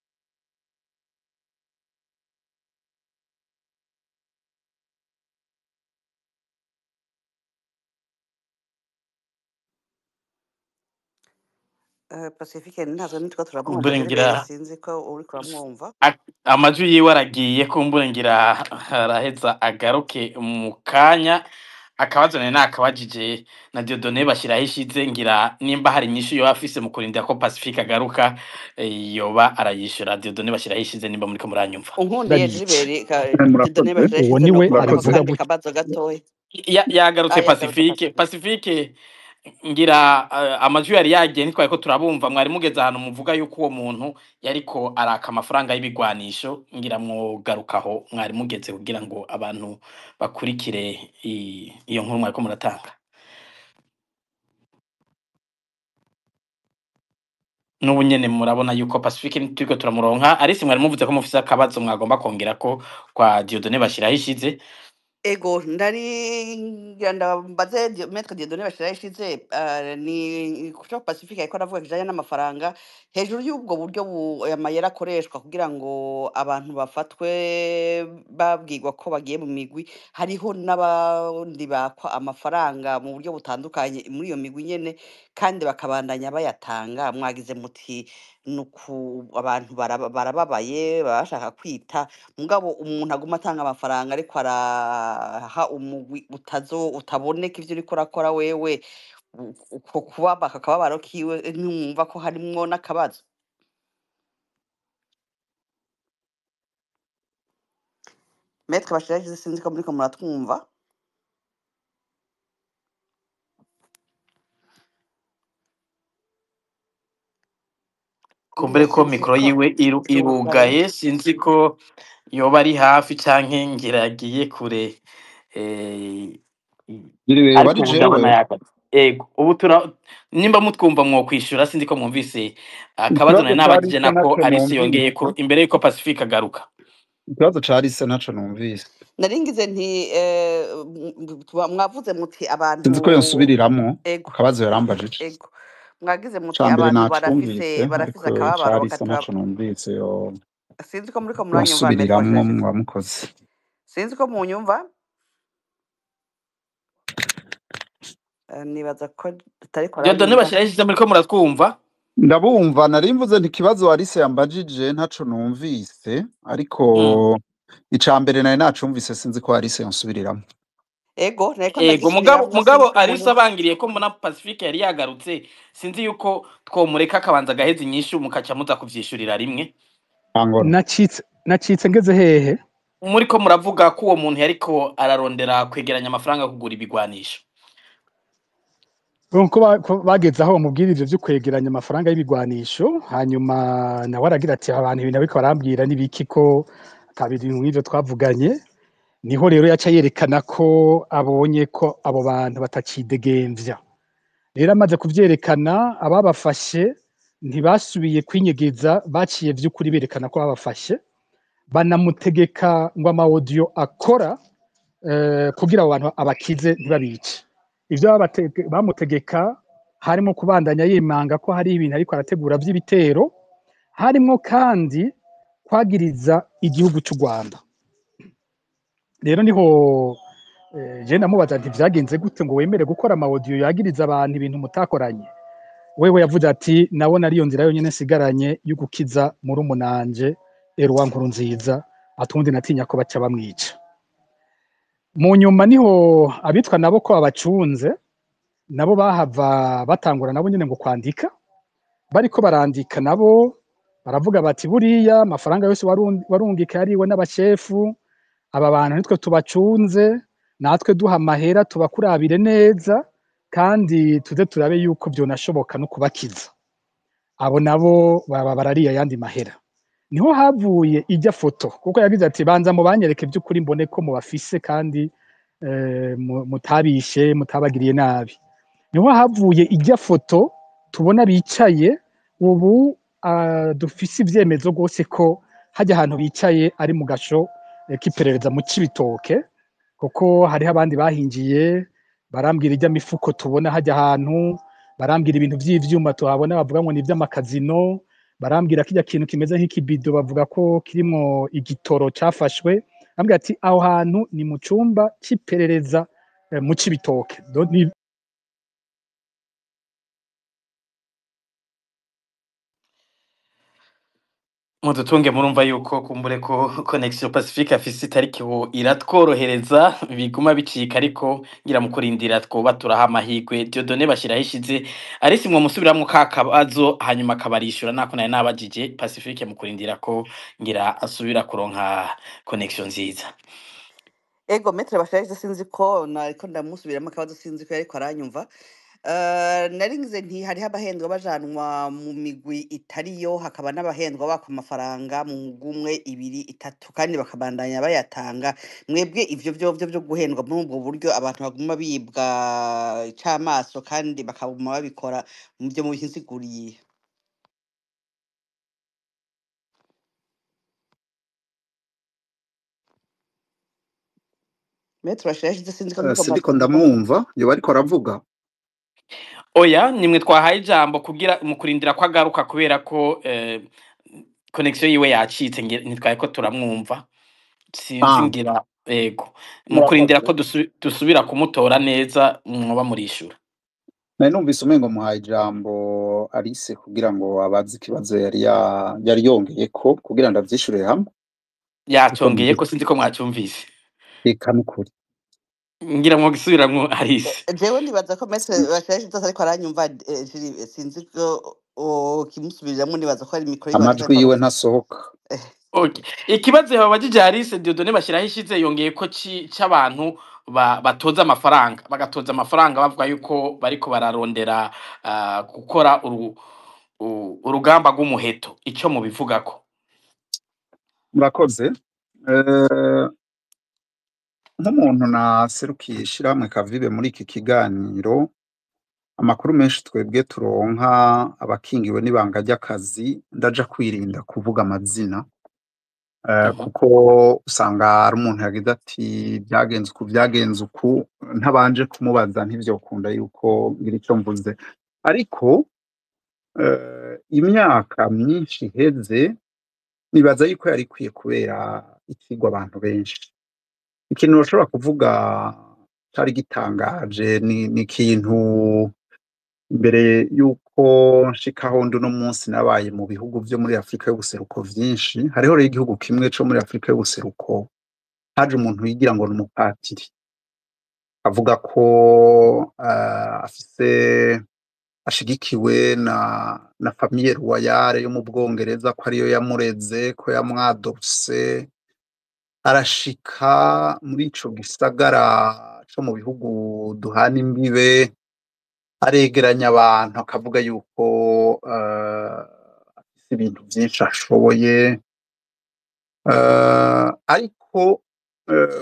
B: Pacifique ntazo nitwo turamwumva
A: Kumbure
B: Gilbert,
A: ngira
B: sinzi ko uriko uramwumva.
A: Amajwi yiwe aragiye, kumbure ngira araheza agaruke mu kanya. Akabazo nari nakabajije na Dieudonné bashyiraho ishize, ngira nimba hari inyishu yoba afise mu kurindira ko Pacifique agaruka, yoba arayishura. Dieudonné bashyiraho ishize nimba muriko muranyumva.
B: Unkundiye
C: Ndabica.
B: Gilbert, Dieudonné
D: Murakoze.
B: bashyiraho
C: Uwo
B: ishize
C: niwe
B: no
C: abivuga
B: kandi
C: gutyo.
B: kabazo gatoya.
A: Yagarutse
B: Yagarutse
A: Pacifique.
B: Pacifique.
A: Pacifique ngira amajwi yari yagiye ntitwari ko turabumva, mwari mugeze ahantu muvuga yuko uwo muntu yariko araka amafaranga y'ibigwanisho, ngira mwogarukaho mwari mugeze kugira ngo abantu bakurikire iyo nkuru mwariko muratanga. N'ubu nyene murabona yuko Pacifique ntituriko turamuronka. Arisi mwari muvuze ko mufise akabazo mwagomba kongera ko kwa Dieudonné bashyiraho ishize.
B: Ego ndari ngira ndambaze Maître Dieudonné bashyiraho ishize, ni kuco Pacifique yariko aravuga kijanye n'amafaranga hejuru y'ubwo buryo amayera akoreshwa kugira ngo abantu bafatwe babwirwa ko bagiye mu migwi, hariho n'abandi bakwa amafaranga mu buryo butandukanye muri iyo migwi nyene, kandi bakabandanya bayatanga. Mwagize muti nuku abantu barababaye baba bashaka kwita, mugabo umuntu aguma atanga amafaranga ariko araha umugwi utazo utaboneka ivyo uriko urakora wewe, uko kubaba akababaro kiwe ntiwumva ko harimwo n'akabazo. Maître Bashirakiza, sinzi ko muriko muratwumva.
A: Kumbere
B: Ngira
A: ko
B: sinzi
A: mikoro
B: ko
A: yiwe
B: irugaye.
A: irugaye, sinzi ko yoba ari hafi canke ngira yagiye kure.
D: Gilbert,
A: Ariko
D: wari
A: ubu ndabona
D: jewe
A: yagarutse. Ego ubu nimba mutwumva mwokwishura, sinzi ko mwumvise akabazo
D: ikibazo
A: nari
D: ca
A: nabajije
D: Alice
A: nako
D: ntaco
A: Alice yongeye ko
D: numvise.
A: imbere yuko Pacifique agaruka.
D: Ikibazo ca Alice ntaco numvise.
B: Nari ngize nti mwavuze muti abantu
D: Sinzi ko yonsubiriramwo
B: ego
D: akabazo yarambajije.
B: Ego mwagize muti
D: Ca mbere
B: abantu barafise
D: nacumvise,
B: barafise
D: ariko ca
B: akababaro
D: Alice
B: bakatura.
D: ntaco numvise yo
B: Sinzi ko muriko muranyumva Maître
D: yonsubiriramwo
B: Bashirakiza.
D: mwamukoze.
B: Sinzi ko munyumva. Nibaza ko tutariko
A: Dieudonné
B: aranyumva.
A: bashyiraho ishize muriko muratwumva.
D: Ndabumva, nari mvuze nti ikibazo Alice yambajije ntaco numvise, ariko ica mbere nari nacumvise, sinzi ko Alice yonsubiriramwo.
B: Ego nariko
A: Ego mugabo
B: ndagisubiramwo,
A: mugabo
B: sinzi ko
A: Alice
B: munyumva.
A: abangiriye ko mbona Pacifique yari yagarutse, sinzi yuko twomureka akabanza agaheza inyishu mukaca muza kuvyishurira rimwe.
D: Angora.
C: Nacitse ngeze hehe?
A: Muriko muravuga ko uwo muntu yariko ararondera kwegeranya amafaranga kugura ibigwanisho.
C: Ko bageze aho bamubwira ivyo vyo kwegeranya amafaranga y'ibigwanisho, hanyuma nawe aragira ati abantu ibintu ariko barambwira n'ibiki ko ata bintu nk'ivyo twavuganye. Niho rero yaca yerekana ko abonye ko abo bantu batacidegemvya. Rero amaze kuvyerekana, ababafashe ntibasubiye kwinyegeza, baciye vy'ukuri berekana ko babafashe, banamutegeka ngo ama audio akora kugira abo bantu abakize ntibabice. Ivyo bamutegeka harimo kubandanya yimanga ko hari ibintu ariko arategura vy'ibitero, harimo kandi kwagiriza igihugu c'u Rwanda. Rero niho Je namubaza nti vyagenze gute ngo wemere gukora ama audio yagiriza abantu ibintu mutakoranye? Wewe yavuze ati nabona ariyo nzira yonyene nsigaranye yo gukiza murumunanje Eloi Nkurunziza, atundi natinya ko baca bamwica. Mu nyuma niho abitwa nabo ko abacunze nabo bahava batangura nabo nyene ngo kwandika, bariko barandika nabo baravuga bati buriya amafaranga yose warungika yariwe n'abashefu, aba bantu nitwe tubacunze, natwe duha amahera tubakurabire neza kandi tuze turabe yuko vyonashoboka no kubakiza. Abo nabo baba barariye ayandi mahera. Niho havuye ijya foto, kuko yagize ati banza mubanyereke by'ukuri mbone ko mubafise kandi mutabishe mutabagiriye nabi. Niho havuye ijya foto tubona bicaye ubu, dufise ivyemezo rwose ko hajya ahantu bicaye ari mu gasho k'iperereza mu Cibitoke, kuko hariho abandi bahinjiye barambwira ijya mifuko tubona hajya ahantu, barambwira ibintu vy'ivyuma tuhabona bavuga ngo ni ivy'amakazino, barambwira kijya kintu kimeze nk'ikibido bavuga ko kirimwo igitoro cafashwe. Barambwira ati aho hantu ni mu cumba c'iperereza mu Cibitoke.
A: Mudutunge murumva yuko kumbure ko connection Pacifique afise itariki iratworohereza biguma bicika, ariko ngira mu kurindira twoba turaha amahirwe Dieudonné bashiraho ishize arisi mwo musubiramwo ka kabazo hanyuma akabarishura nako nari nabajije Pacifique mu kurindira ko ngira asubira kuronka connection nziza.
B: Ego Maître Bashirahishize sinzi ko nariko ndamusubiramo akabazo, sinzi ko yariko aranyumva. Nari ngize nti hariho abahendwa bajanwa mu migwi itariyo, hakaba n'abahendwa baka amafaranga mu mugwi umwe, ibiri, itatu kandi bakabandanya bayatanga. Mwebwe ivyo vyovyo vyo guhendwa muri ubwo buryo abantu baguma bibwa icamaso kandi bakaguma babikora, muvyo mubisiguriye? Maître Bashirahishize sinzi ko muriko
D: Sindiko ndamwumva yoba ariko aravuga.
A: Oya, nimwe twahaye ijambo kugira mu kurindira ko agaruka kubera ko connection yiwe yacitse ntitwaye ko turamwumva. Sinzi ngira ego mu kurindira ko dusubira kumutora neza mwoba murishura.
D: Nari numvise umengo muhaye ijambo Alice kugira ngo abaze ikibazo yari yongeyeko kugira ndavyishure hamwe.
A: Yacongeye ko sinzi ko mwacumvise.
D: Eka nukuri.
A: Ngira mwo gisubiramwo Alice.
B: Jewe nibaza ko Maître Bashirahishize ariko aranyumva, sinzi ko kimusubiriramo, nibaza ko ari mikoro yiwe
D: amajwi yiwe ntasohoka.
A: Okay. Ikibazo babajije Alice Dieudonné bashiraho ishize yongeye ko c'abantu batoza amafaranga, bagatoza amafaranga bavuga yuko bariko bararondera gukora urugamba rw'umuheto, ico mubivugako?
D: Murakoze. Nk'umuntu naserukiye ishirahamwe Kavibe muri iki kiganiro, amakuru menshi twebwe turonka abakingiwe n'ibanga ry'akazi, ndaja kwirinda kuvuga amazina, kuko usanga ari umuntu yagize ati byagenze uku byagenze uku, ntabanje kumubaza ntivyokunda yuko ngira ico mvuze. Ariko imyaka myinshi iheze nibaza yuko yari ikwiye kubera ikigwa abantu benshi. Ikintu bashobora kuvuga cari gitangaje ni ikintu imbere yuko nshikaho ndi uno munsi nabaye mu bihugu vyo muri Afrika y'ubuseruko vyinshi. Hariho rero igihugu kimwe co muri Afrika y'ubuseruko haje umuntu yigira ngo ni umupatiri, avuga ko afise ashigikiwe na famille royale yo mu Bwongereza, ko ariyo yamureze, ko yamwadopse, arashika muri ico gisagara co mu bihugu duhana imbibe, aregeranya abantu akavuga yuko afise ibintu vyinshi ashoboye, ariko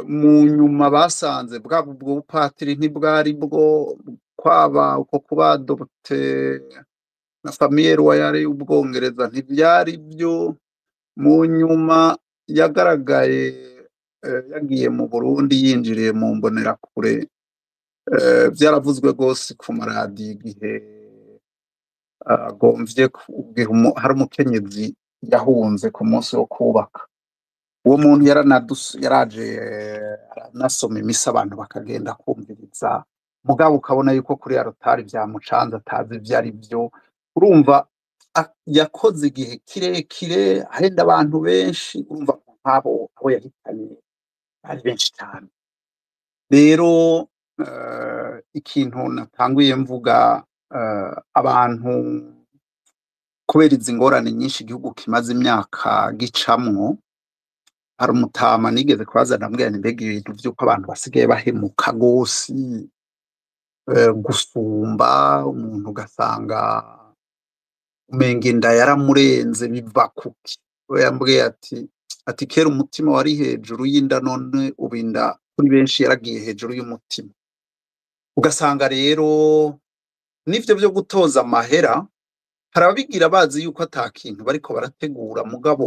D: mu nyuma basanze bwaba ubwo bupatiri ntibwari bwo kwaba uko kubadopte na famille royale y'Ubwongereza ntivyari byo. Mu nyuma yagaragaye yagiye mu Burundi yinjiriye mu mbonerakure, vyaravuzwe rwose ku maradiyo igihe agomvye hari umukenyezi yahunze ku munsi wo kubaka. Uwo muntu yaraje aranasoma imisa, abantu bakagenda kumviriza, mugabo ukabona yuko kuri arotari vyamucanze, atazi ivyo ari vyo. Urumva yakoze igihe kirekire ahenda abantu benshi. Urumva nk'abo abo yahitanye bari benshi cyane. Rero ikintu natanguye mvuga, abantu kubera izi ngorane nyinshi igihugu kimaze imyaka gicamwo, hari umutama nigeze kubaza, ndamubwira nti: "Mbega ibintu vy'uko abantu basigaye bahemuka gose, gusumba umuntu, ugasanga umenga inda yaramurenze, biva kuki?" We yambwiye ati: "Kera umutima wari hejuru y'inda, none ubu inda kuri benshi yaragiye hejuru y'umutima." Ugasanga rero n'ivyo vyo gutoza amahera, hari ababigira bazi yuko ata kintu bariko barategura, mugabo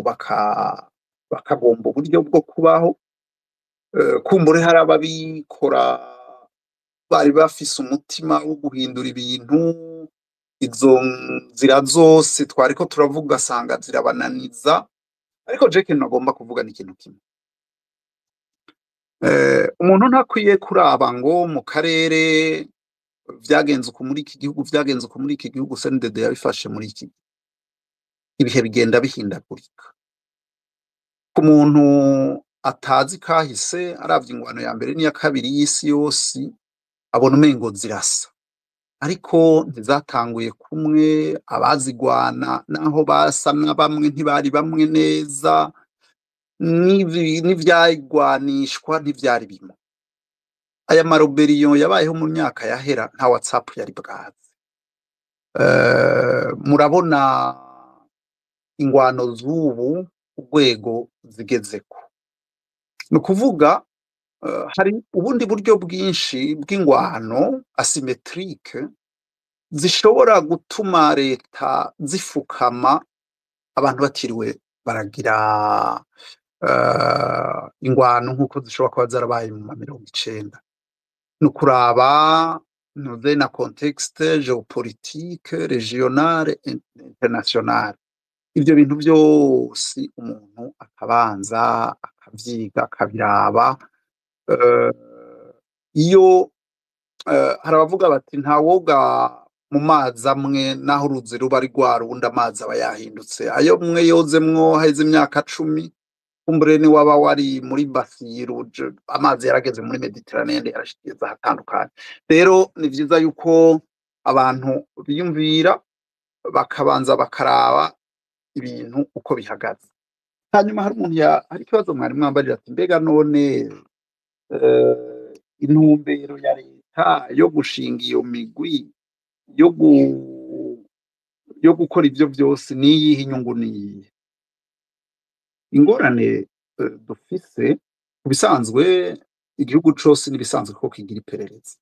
D: bakagomba uburyo bwo kubaho. Kumbure hari ababikora bari bafise umutima wo guhindura ibintu, izo nzira zose twariko turavuga ugasanga zirabananiza. Ariko je ikintu nagomba kuvuga ni ikintu kimwe: umuntu ntakwiye kuraba ngo mu karere vyagenze uku, muri iki gihugu vyagenze uku, muri iki gihugu CNDD yabifashe muri iki. Ibihe bigenda bihindagurika. Ku muntu atazi kahise, aravye ingwano ya mbere n'iya kabiri y'isi yose, abona umengo zirasa, ariko ntizatanguye kumwe. Abazigwana naho basa na bamwe, ntibari bamwe neza, n'ivyayigwanishwa ntivyari bimwe. Aya ma rébellions yabayeho mu myaka yahera, nta WhatsApp yari bwaze. Murabona ingwano z'ubu urwego zigezeko. Ni ukuvuga hari ubundi buryo bwinshi bw'ingwano asymétrique zishobora gutuma leta zifukama, abantu batiriwe baragira ingwano nk'uko zishobora kuba zarabaye mu ma 90. Ni ukuraba ntuze na contexte géopolitique régionale, internationale, ivyo bintu vyose umuntu akabanza akavyiga, akabiraba. Iyo hari abavuga bati ntawoga mu mazi amwe, naho uruzi ruba ari rwa rundi, amazi aba yahindutse. Ayo mwe yozemwo haheze imyaka 10, kumbure ni waba wari muri Basiru, amazi yarageze muri Méditerranée, yarashikiriza ahatandukanye. Rero ni vyiza yuko abantu biyumvira, bakabanza bakaraba ibintu uko bihagaze. Hanyuma hari umuntu hari ikibazo mwari mwambarira ati: "Mbega none intumbero ya leta yo gushinga iyo migwi, yo gukora ivyo vyose, niyihe? Inyungu niyihe?" Ingorane dufise, ku bisanzwe igihugu cose n'ibisanzwe ko kigira iperereza.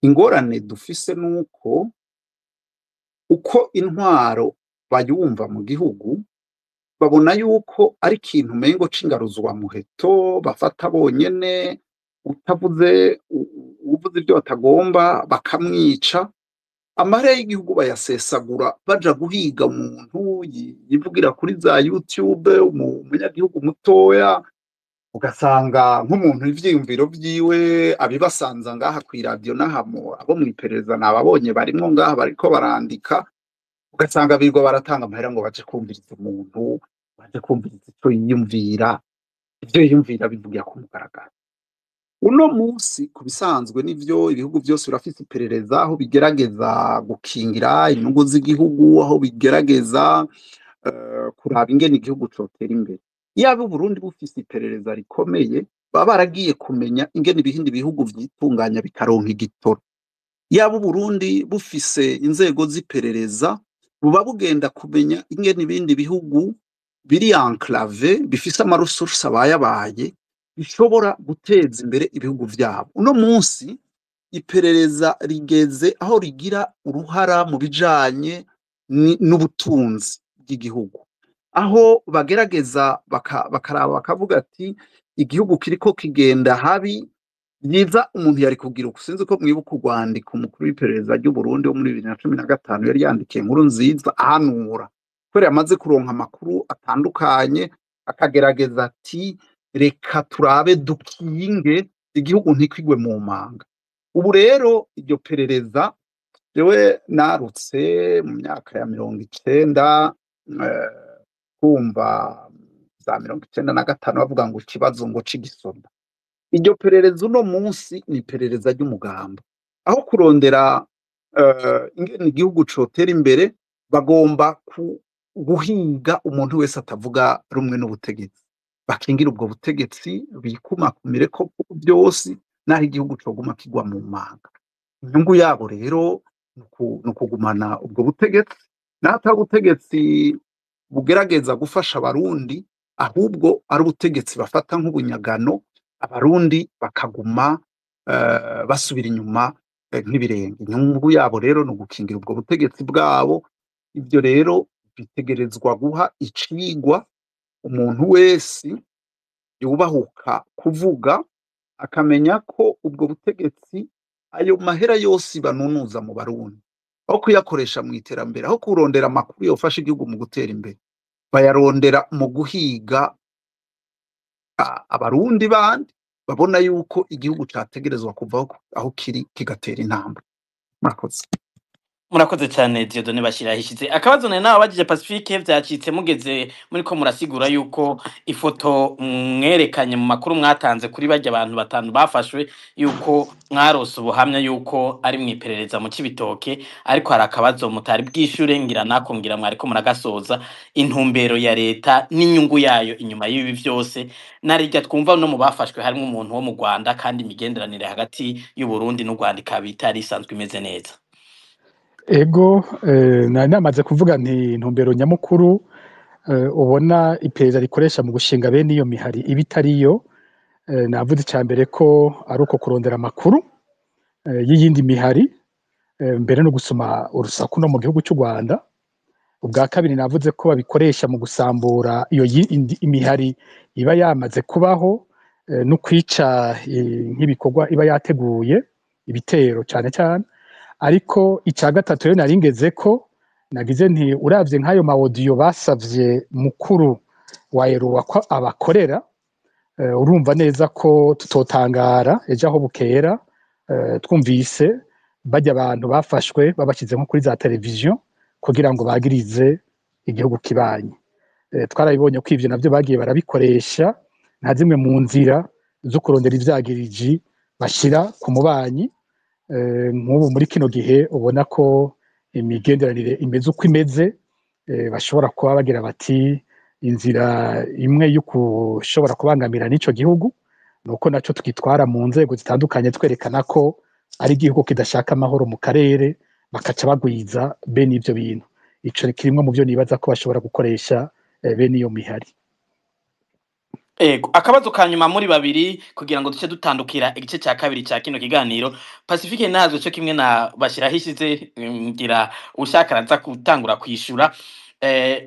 D: Ingorane dufise nuko uko intwaro bayumva mu gihugu, babona yuko ari ikintu umengo c'ingaruzwamuheto bafata bonyene, utavuze, uvuze ibyo batagomba bakamwica. Amahera y'igihugu bayasesagura baja guhiga umuntu yivugira kuri za YouTube, umunyagihugu mutoya. Ugasanga nk'umuntu ivyiyumviro vyiwe abibasanza ngaha kw'iradiyo n'aha abo mw'iperereza nababonye barimwo ngaha bariko barandika, ugasanga birirwa baratanga amahera ngo baje kumviriza umuntu, baje kumviriza ico yiyumvira. Ivyo yiyumvira bivugira ku mugaragaro. Uno munsi, ku bisanzwe nivyo, ibihugu vyose birafise iperereza, aho bigerageza gukingira inyungu z'igihugu, aho bigerageza kuraba ingene igihugu cotera imbere. Iyaba Uburundi bufise iperereza rikomeye, baba baragiye kumenya ingene ibindi bihugu vyitunganya bikaronka igitoro. Iyaba Uburundi bufise inzego z'iperereza, buba bugenda kumenya ingene ibindi bihugu biri enclavé, bifise ama ressources abayabaye, bishobora guteza imbere ibihugu vyabo. Uno munsi iperereza rigeze aho rigira uruhara mu bijanye n'ubutunzi bw'igihugu, aho bagerageza bakaraba, bakavuga ati: "Igihugu kiriko kigenda habi, vyiza umuntu yari kugira uku." Sinzi ko mwibuka urwandiko umukuru w'iperereza ry'Uburundi wo muri 2015 yari yandikiye Nkurunziza ahanura, kubera yamaze kuronka amakuru atandukanye. Akagerageza ati reka turabe dukinge igihugu ntikwigwe mu manga. Ubu rero iryo perereza, jewe narutse mu myaka ya 90, kumva za 95 bavuga ngo ikibazo ngo c'igisoda. Iryo perereza uno munsi ni iperereza ry'umugambo. Aho kurondera ingene igihugu cotera imbere, bagomba guhiga umuntu wese atavuga rumwe n'ubutegetsi, bakingira ubwo butegetsi, bikumakumire ko byose, naho igihugu coguma kigwa mu manga. Inyungu yabo rero ni ukugumana ubwo butegetsi, naho atari ubutegetsi bugerageza gufasha Abarundi, ahubwo ari ubutegetsi bafata nk'ubunyagano, Abarundi bakaguma basubira inyuma nk'ibirenge. Inyungu yabo rero ni ugukingira ubwo butegetsi bwabo. Ibyo rero bitegerezwa guha icigwa umuntu wese yubahuka kuvuga, akamenya ko ubwo butegetsi, ayo mahera yose banunuza mu Barundi, aho kuyakoresha mu iterambere, aho kurondera amakuru yofasha igihugu mu gutera imbere, bayarondera mu guhiga Abarundi bandi babona yuko igihugu categerezwa kuva aho kiri kigatera intambwe. Murakoze.
A: Murakoze cyane, Dieudonné Bashirahishize. Akabazo nari nababajije Pacifique vyacitse mugeze muriko murasigura yuko ifoto mwerekanye mu makuru mwatanze kuri barya abantu batanu bafashwe, yuko mwarose ubuhamya yuko ari mwiperereza mu Cibitoke, ariko hari akabazo mutari bwishure, ngira nako ngira mwariko muragasoza: intumbero ya leta n'inyungu yayo inyuma y'ibi vyose. Narirya twumva no mu bafashwe harimwo umuntu wo mu Rwanda, kandi imigenderanire hagati y'u Burundi n'u Rwanda ikaba itari isanzwe imeze neza.
C: Ego, nari namaze kuvuga nti intumbero nyamukuru ubona iperereza rikoresha mu gushinga bene iyo mihari iba itariyo, navuze icya mbere ko ari uko kurondera amakuru y'iyindi mihari, mbere no gusoma urusaku no mu gihugu cy'u Rwanda. Ubwa kabiri navuze ko babikoresha mu gusambura iyo imihari iba yamaze kubaho, no kwica nk'ibikorwa iba yateguye, ibitero cyane cyane. Ariko icya gatatu rero nari ngeze ko nagize nti uravye nk'ayo ma audio basavye mukuru wa Eruwa ko abakorera, urumva neza ko tutotangara ejo aho bukera twumvise bajya abantu bafashwe babashyize nko kuri za televiziyo kugira ngo bagirize igihugu kibanyi. Twarabibonye ko ivyo navyo bagiye barabikoresha nka zimwe mu nzira zo kurondera ivyagiriji bashira ku mubanyi. Nk'ubu muri kino gihe ubona ko imigenderanire imeze uko imeze, bashobora kuba bagira bati inzira imwe yo kushobora kubangamira n'ico gihugu nuko naco twitwara mu nzego zitandukanye twerekana ko ari igihugu kidashaka amahoro mu karere, bakaca bagwiza bene ivyo bintu. Ico kirimwe mu byo nibaza ko bashobora gukoresha bene iyo mihari.
A: Ego, akabazo ka nyuma muri babiri kugira ngo duce dutandukira igice cya kabiri cya kino kiganiro. Pacifique nazo cyo kimwe na Bashirahishize, ngira ushaka araza gutangura kwishura.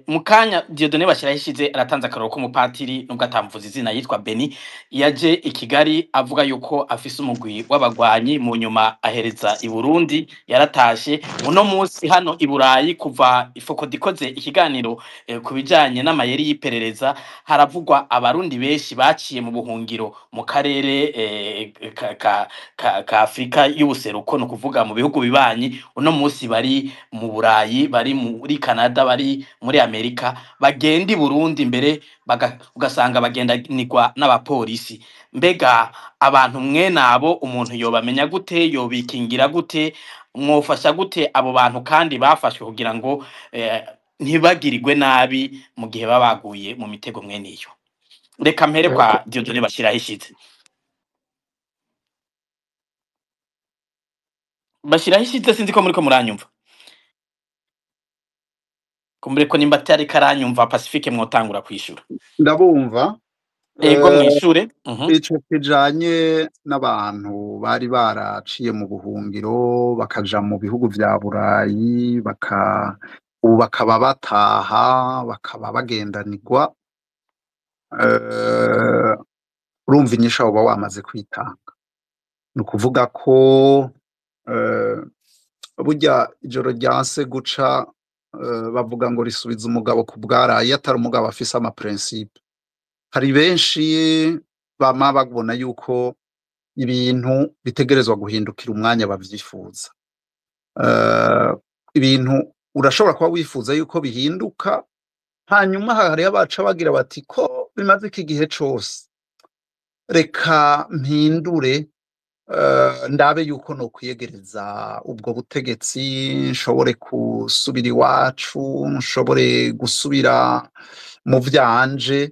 A: Mu kanya Dieudonné Bashirahishize aratanze akaroro k'umupatiri, nubwo atamvuze izina, yitwa Beni, yaje i Kigali avuga yuko afise umugwi w'abagwanyi, mu nyuma ahereza i Burundi, yaratashe. Uno munsi hano i Burayi, kuva Ifoko ikoze ikiganiro ku bijanye n'amayeri y'iperereza, haravugwa Abarundi benshi baciye mu buhungiro mu karere ka Afrika y'ubuseruko, no kuvuga mu bihugu bibanyi, uno munsi bari mu Burayi, bari muri Canada, bari muri Amerika, bagenda i Burundi mbere ugasanga bagendanirwa n'abapolisi. Mbega abantu mwene abo umuntu yobamenya gute? Yobikingira gute? Mwofasha gute abo bantu kandi bafashwe kugira ngo ntibagirirwe nabi mu gihe baba baguye mu mitego mwene iyo? Reka mpere kwa Dieudonné Bashirahishize. Bashirahishize, sinzi ko muriko muranyumva. Kumbure ko nimba atari karanyumva, Pacifique mwotangura kwishura.
D: Ndabumva.
A: Ego, mwishure.
D: Ico kijanye n'abantu bari baraciye mu buhungiro bakaja mu bihugu vya Burayi, ubu bakaba bataha, bakaba bagendanirwa, urumva inyishu woba wamaze kwitanga. Ni ukuvuga ko burya ijoro ryanse guca, bavuga ngo risubiza umugabo ku bwaraye, iyo atari umugabo afise ama principe. Hari benshi bama babona yuko ibintu bitegerezwa guhindukira umwanya bavyifuza. Ibintu urashobora kuba wifuza yuko bihinduka, hanyuma hariho abaca bagira bati ko bimaze iki gihe cose, reka mpindure, ndabe yuko nokwiyegereza ubwo butegetsi, nshobore gusubira iwacu, nshobore gusubira mu vyanje,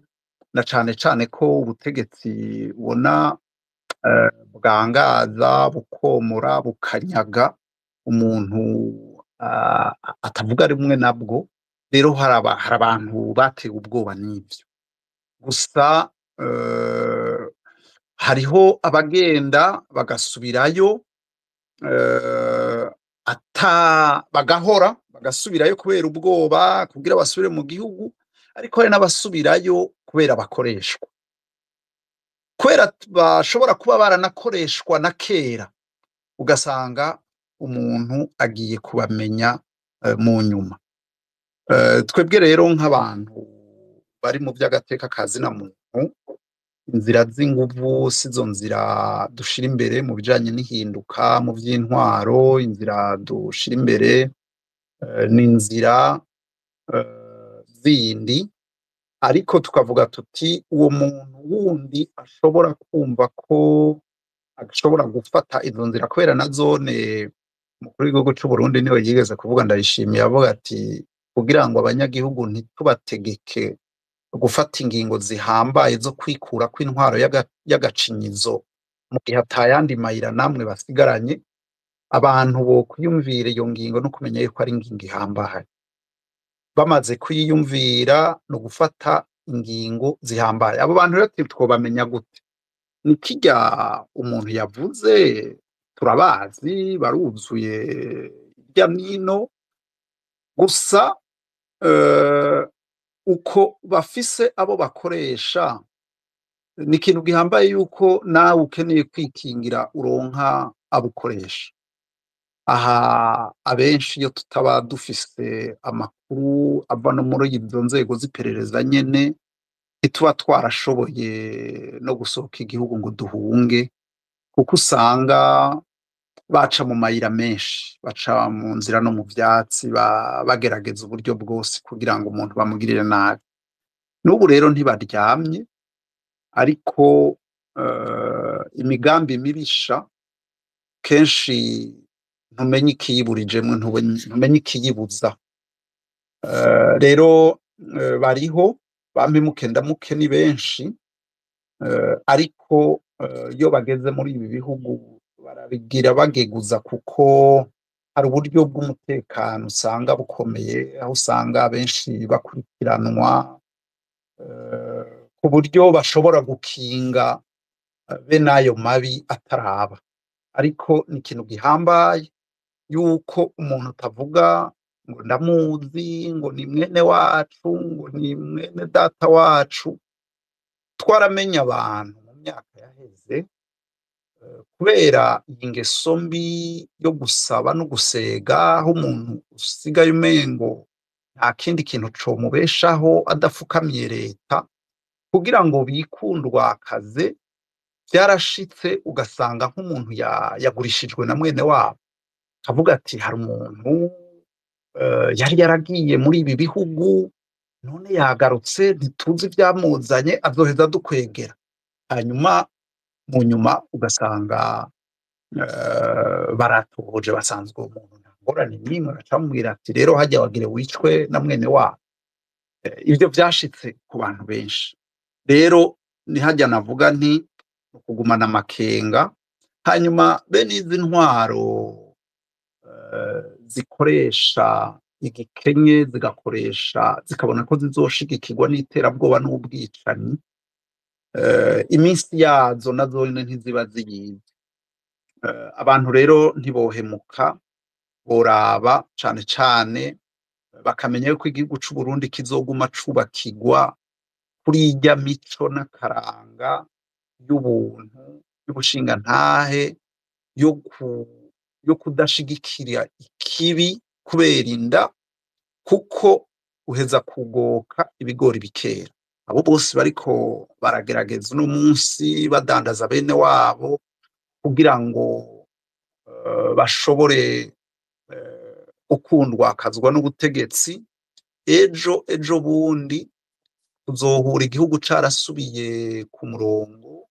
D: na cane cane ko ubutegetsi ubona bwangaza, bukomora, bukanyaga umuntu atavuga rumwe nabwo. Rero hari abantu batewe ubwoba n'ivyo. Gusa hariho abagenda bagasubirayo, ata bagahora bagasubirayo kubera ubwoba kugira basubire mu gihugu, ariko hari n'abasubirayo kubera bakoreshwa, kubera bashobora kuba baranakoreshwa na kera, ugasanga umuntu agiye kubamenya mu nyuma. Twebwe rero nk'abantu bari mu by'agateka kazina muntu, inzira z'inguvu sizo nzira dushira imbere mu bijanye n'ihinduka mu vy'intwaro. Inzira dushira imbere ni inzira zindi, ariko tukavuga tuti uwo muntu wundi ashobora kumva ko ashobora gufata izo nzira, kubera na zone umukuru w'igihugu c'u Burundi niwe yigeze kuvuga, ndayishimiye, avuga ati kugira ngo abanyagihugu ntitubategeke gufata ingingo zihambaye zo kwikura kw'intwaro y'agacinyizo mu gihe atayandi mayira namwe basigaranye, abantu bo kwiyumvira iyo ngingo no kumenya yuko ari ingingo ihambaye. Bamaze kuyiyumvira no gufata ingingo zihambaye. Abo bantu rero twobamenya gute? Ni kirya umuntu yavuze, turabazi, baruzuye hirya n'ino. Gusa uko bafise abo bakoresha ni ikintu gihambaye, yuko nawe ukeneye kwikingira uronka abo ukoresha. Aha abenshi iyo tutaba dufise amakuru ava no muri izo nzego z'iperereza nyene, ntituba twarashoboye no gusohoka igihugu ngo duhunge, kuko usanga baca mu mayira menshi, baca mu nzira no mu vyatsi, bagerageza uburyo bwose kugira ngo umuntu bamugirire nabi. N'ubu rero ntibaryamye, ariko imigambi mibisha kenshi ntumenye ikiyiburijemwo, ntumenye ikiyibuza. Rero bariho bampemuke ndamuke ni benshi, ariko iyo bageze muri ibi bihugu barabigira bageguza, kuko hari uburyo bw'umutekano usanga bukomeye, aho usanga benshi bakurikiranwa ku buryo bashobora gukinga bene ayo mabi ataraba. Ariko ni ikintu gihambaye yuko umuntu atavuga ngo ndamuzi, ngo ni mwene wacu, ngo ni mwene data wacu. Twaramenye abantu mu myaka yaheze kubera iyi ngeso mbi yo gusaba no gusega, aho umuntu usigaye umengo nta kindi kintu comubeshaho adafukamiye leta kugira ngo bikundwakaze. Byarashitse ugasanga nk'umuntu yagurishijwe na mwene wabo, akavuga ati hari umuntu yari yaragiye muri ibi bihugu none yagarutse, ntituzi ivyamuzanye, azoheza dukwegera. Hanyuma mu nyuma ugasanga baratohoje, basanzwe uwo muntu nta ngorane n'imwe, baca bamubwira ati rero hajya wagire wicwe na mwene wabo. Ivyo vyashitse ku bantu benshi. Rero ni hajya navuga nti ukugumana amakenga. Hanyuma bene izi ntwaro zikoresha igikenye, zigakoresha, zikabona ko zizoshigikirwa n'iterabwoba n'ubwicanyi, iminsi yazo nazo nyene ntiziba ziyizi. Abantu rero ntibohemuka, boraba cane cane bakamenya yuko igihugu c'u Burundi kizoguma cubakigwa kuri irya mico n'akaranga y'ubuntu, y'ubushingantahe, yo kudashigikira ikibi kubera inda, kuko uheza kugoka ibigori bikera. Abo bose bariko baragerageza uno munsi badandaza bene wabo kugira ngo bashobore gukundwakazwa n'ubutegetsi, ejo ejo bundi tuzohura igihugu carasubiye ku murongo,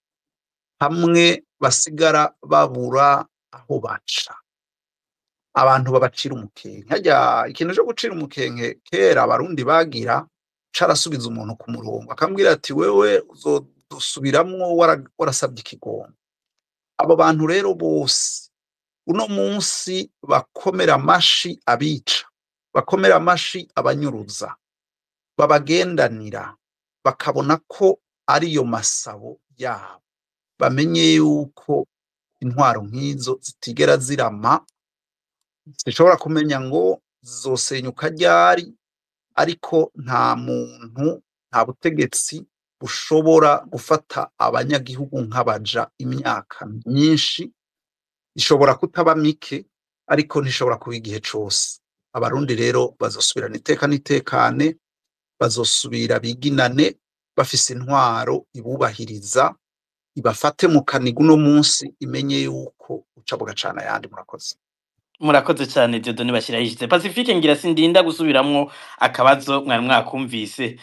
D: hamwe basigara babura aho baca, abantu babacira umukenke. Harya ikintu co gucira umukenke kera Abarundi bagira, carasubiza umuntu ku murongo, akambwira ati: "Wewe uzodusubiramwo warasabye ikigongo." Abo bantu rero bose uno munsi bakomera amashi abica, bakomera amashi abanyuruza, babagendanira, bakabona ko ariyo masabo yabo, bamenye yuko intwaro nk'izo zitigera zirama. Zishobora kumenya ngo zizosenyuka ryari, ariko nta muntu, nta butegetsi bushobora gufata abanyagihugu nk'abaja imyaka myinshi. Ishobora kutaba mike, ariko ntishobora kuba igihe cose. Abarundi rero bazosubirana iteka n'itekane, bazosubira biginane bafise intwaro ibubahiriza, ibafate mu kaniga uno munsi, imenye yuko uca bugacana ayandi. Murakoze.
A: Murakoze cyane, Dieudonné Bashirayishize. Pacifique, ngira sindinda gusubiramwo akabazo, mwari mwakumvise.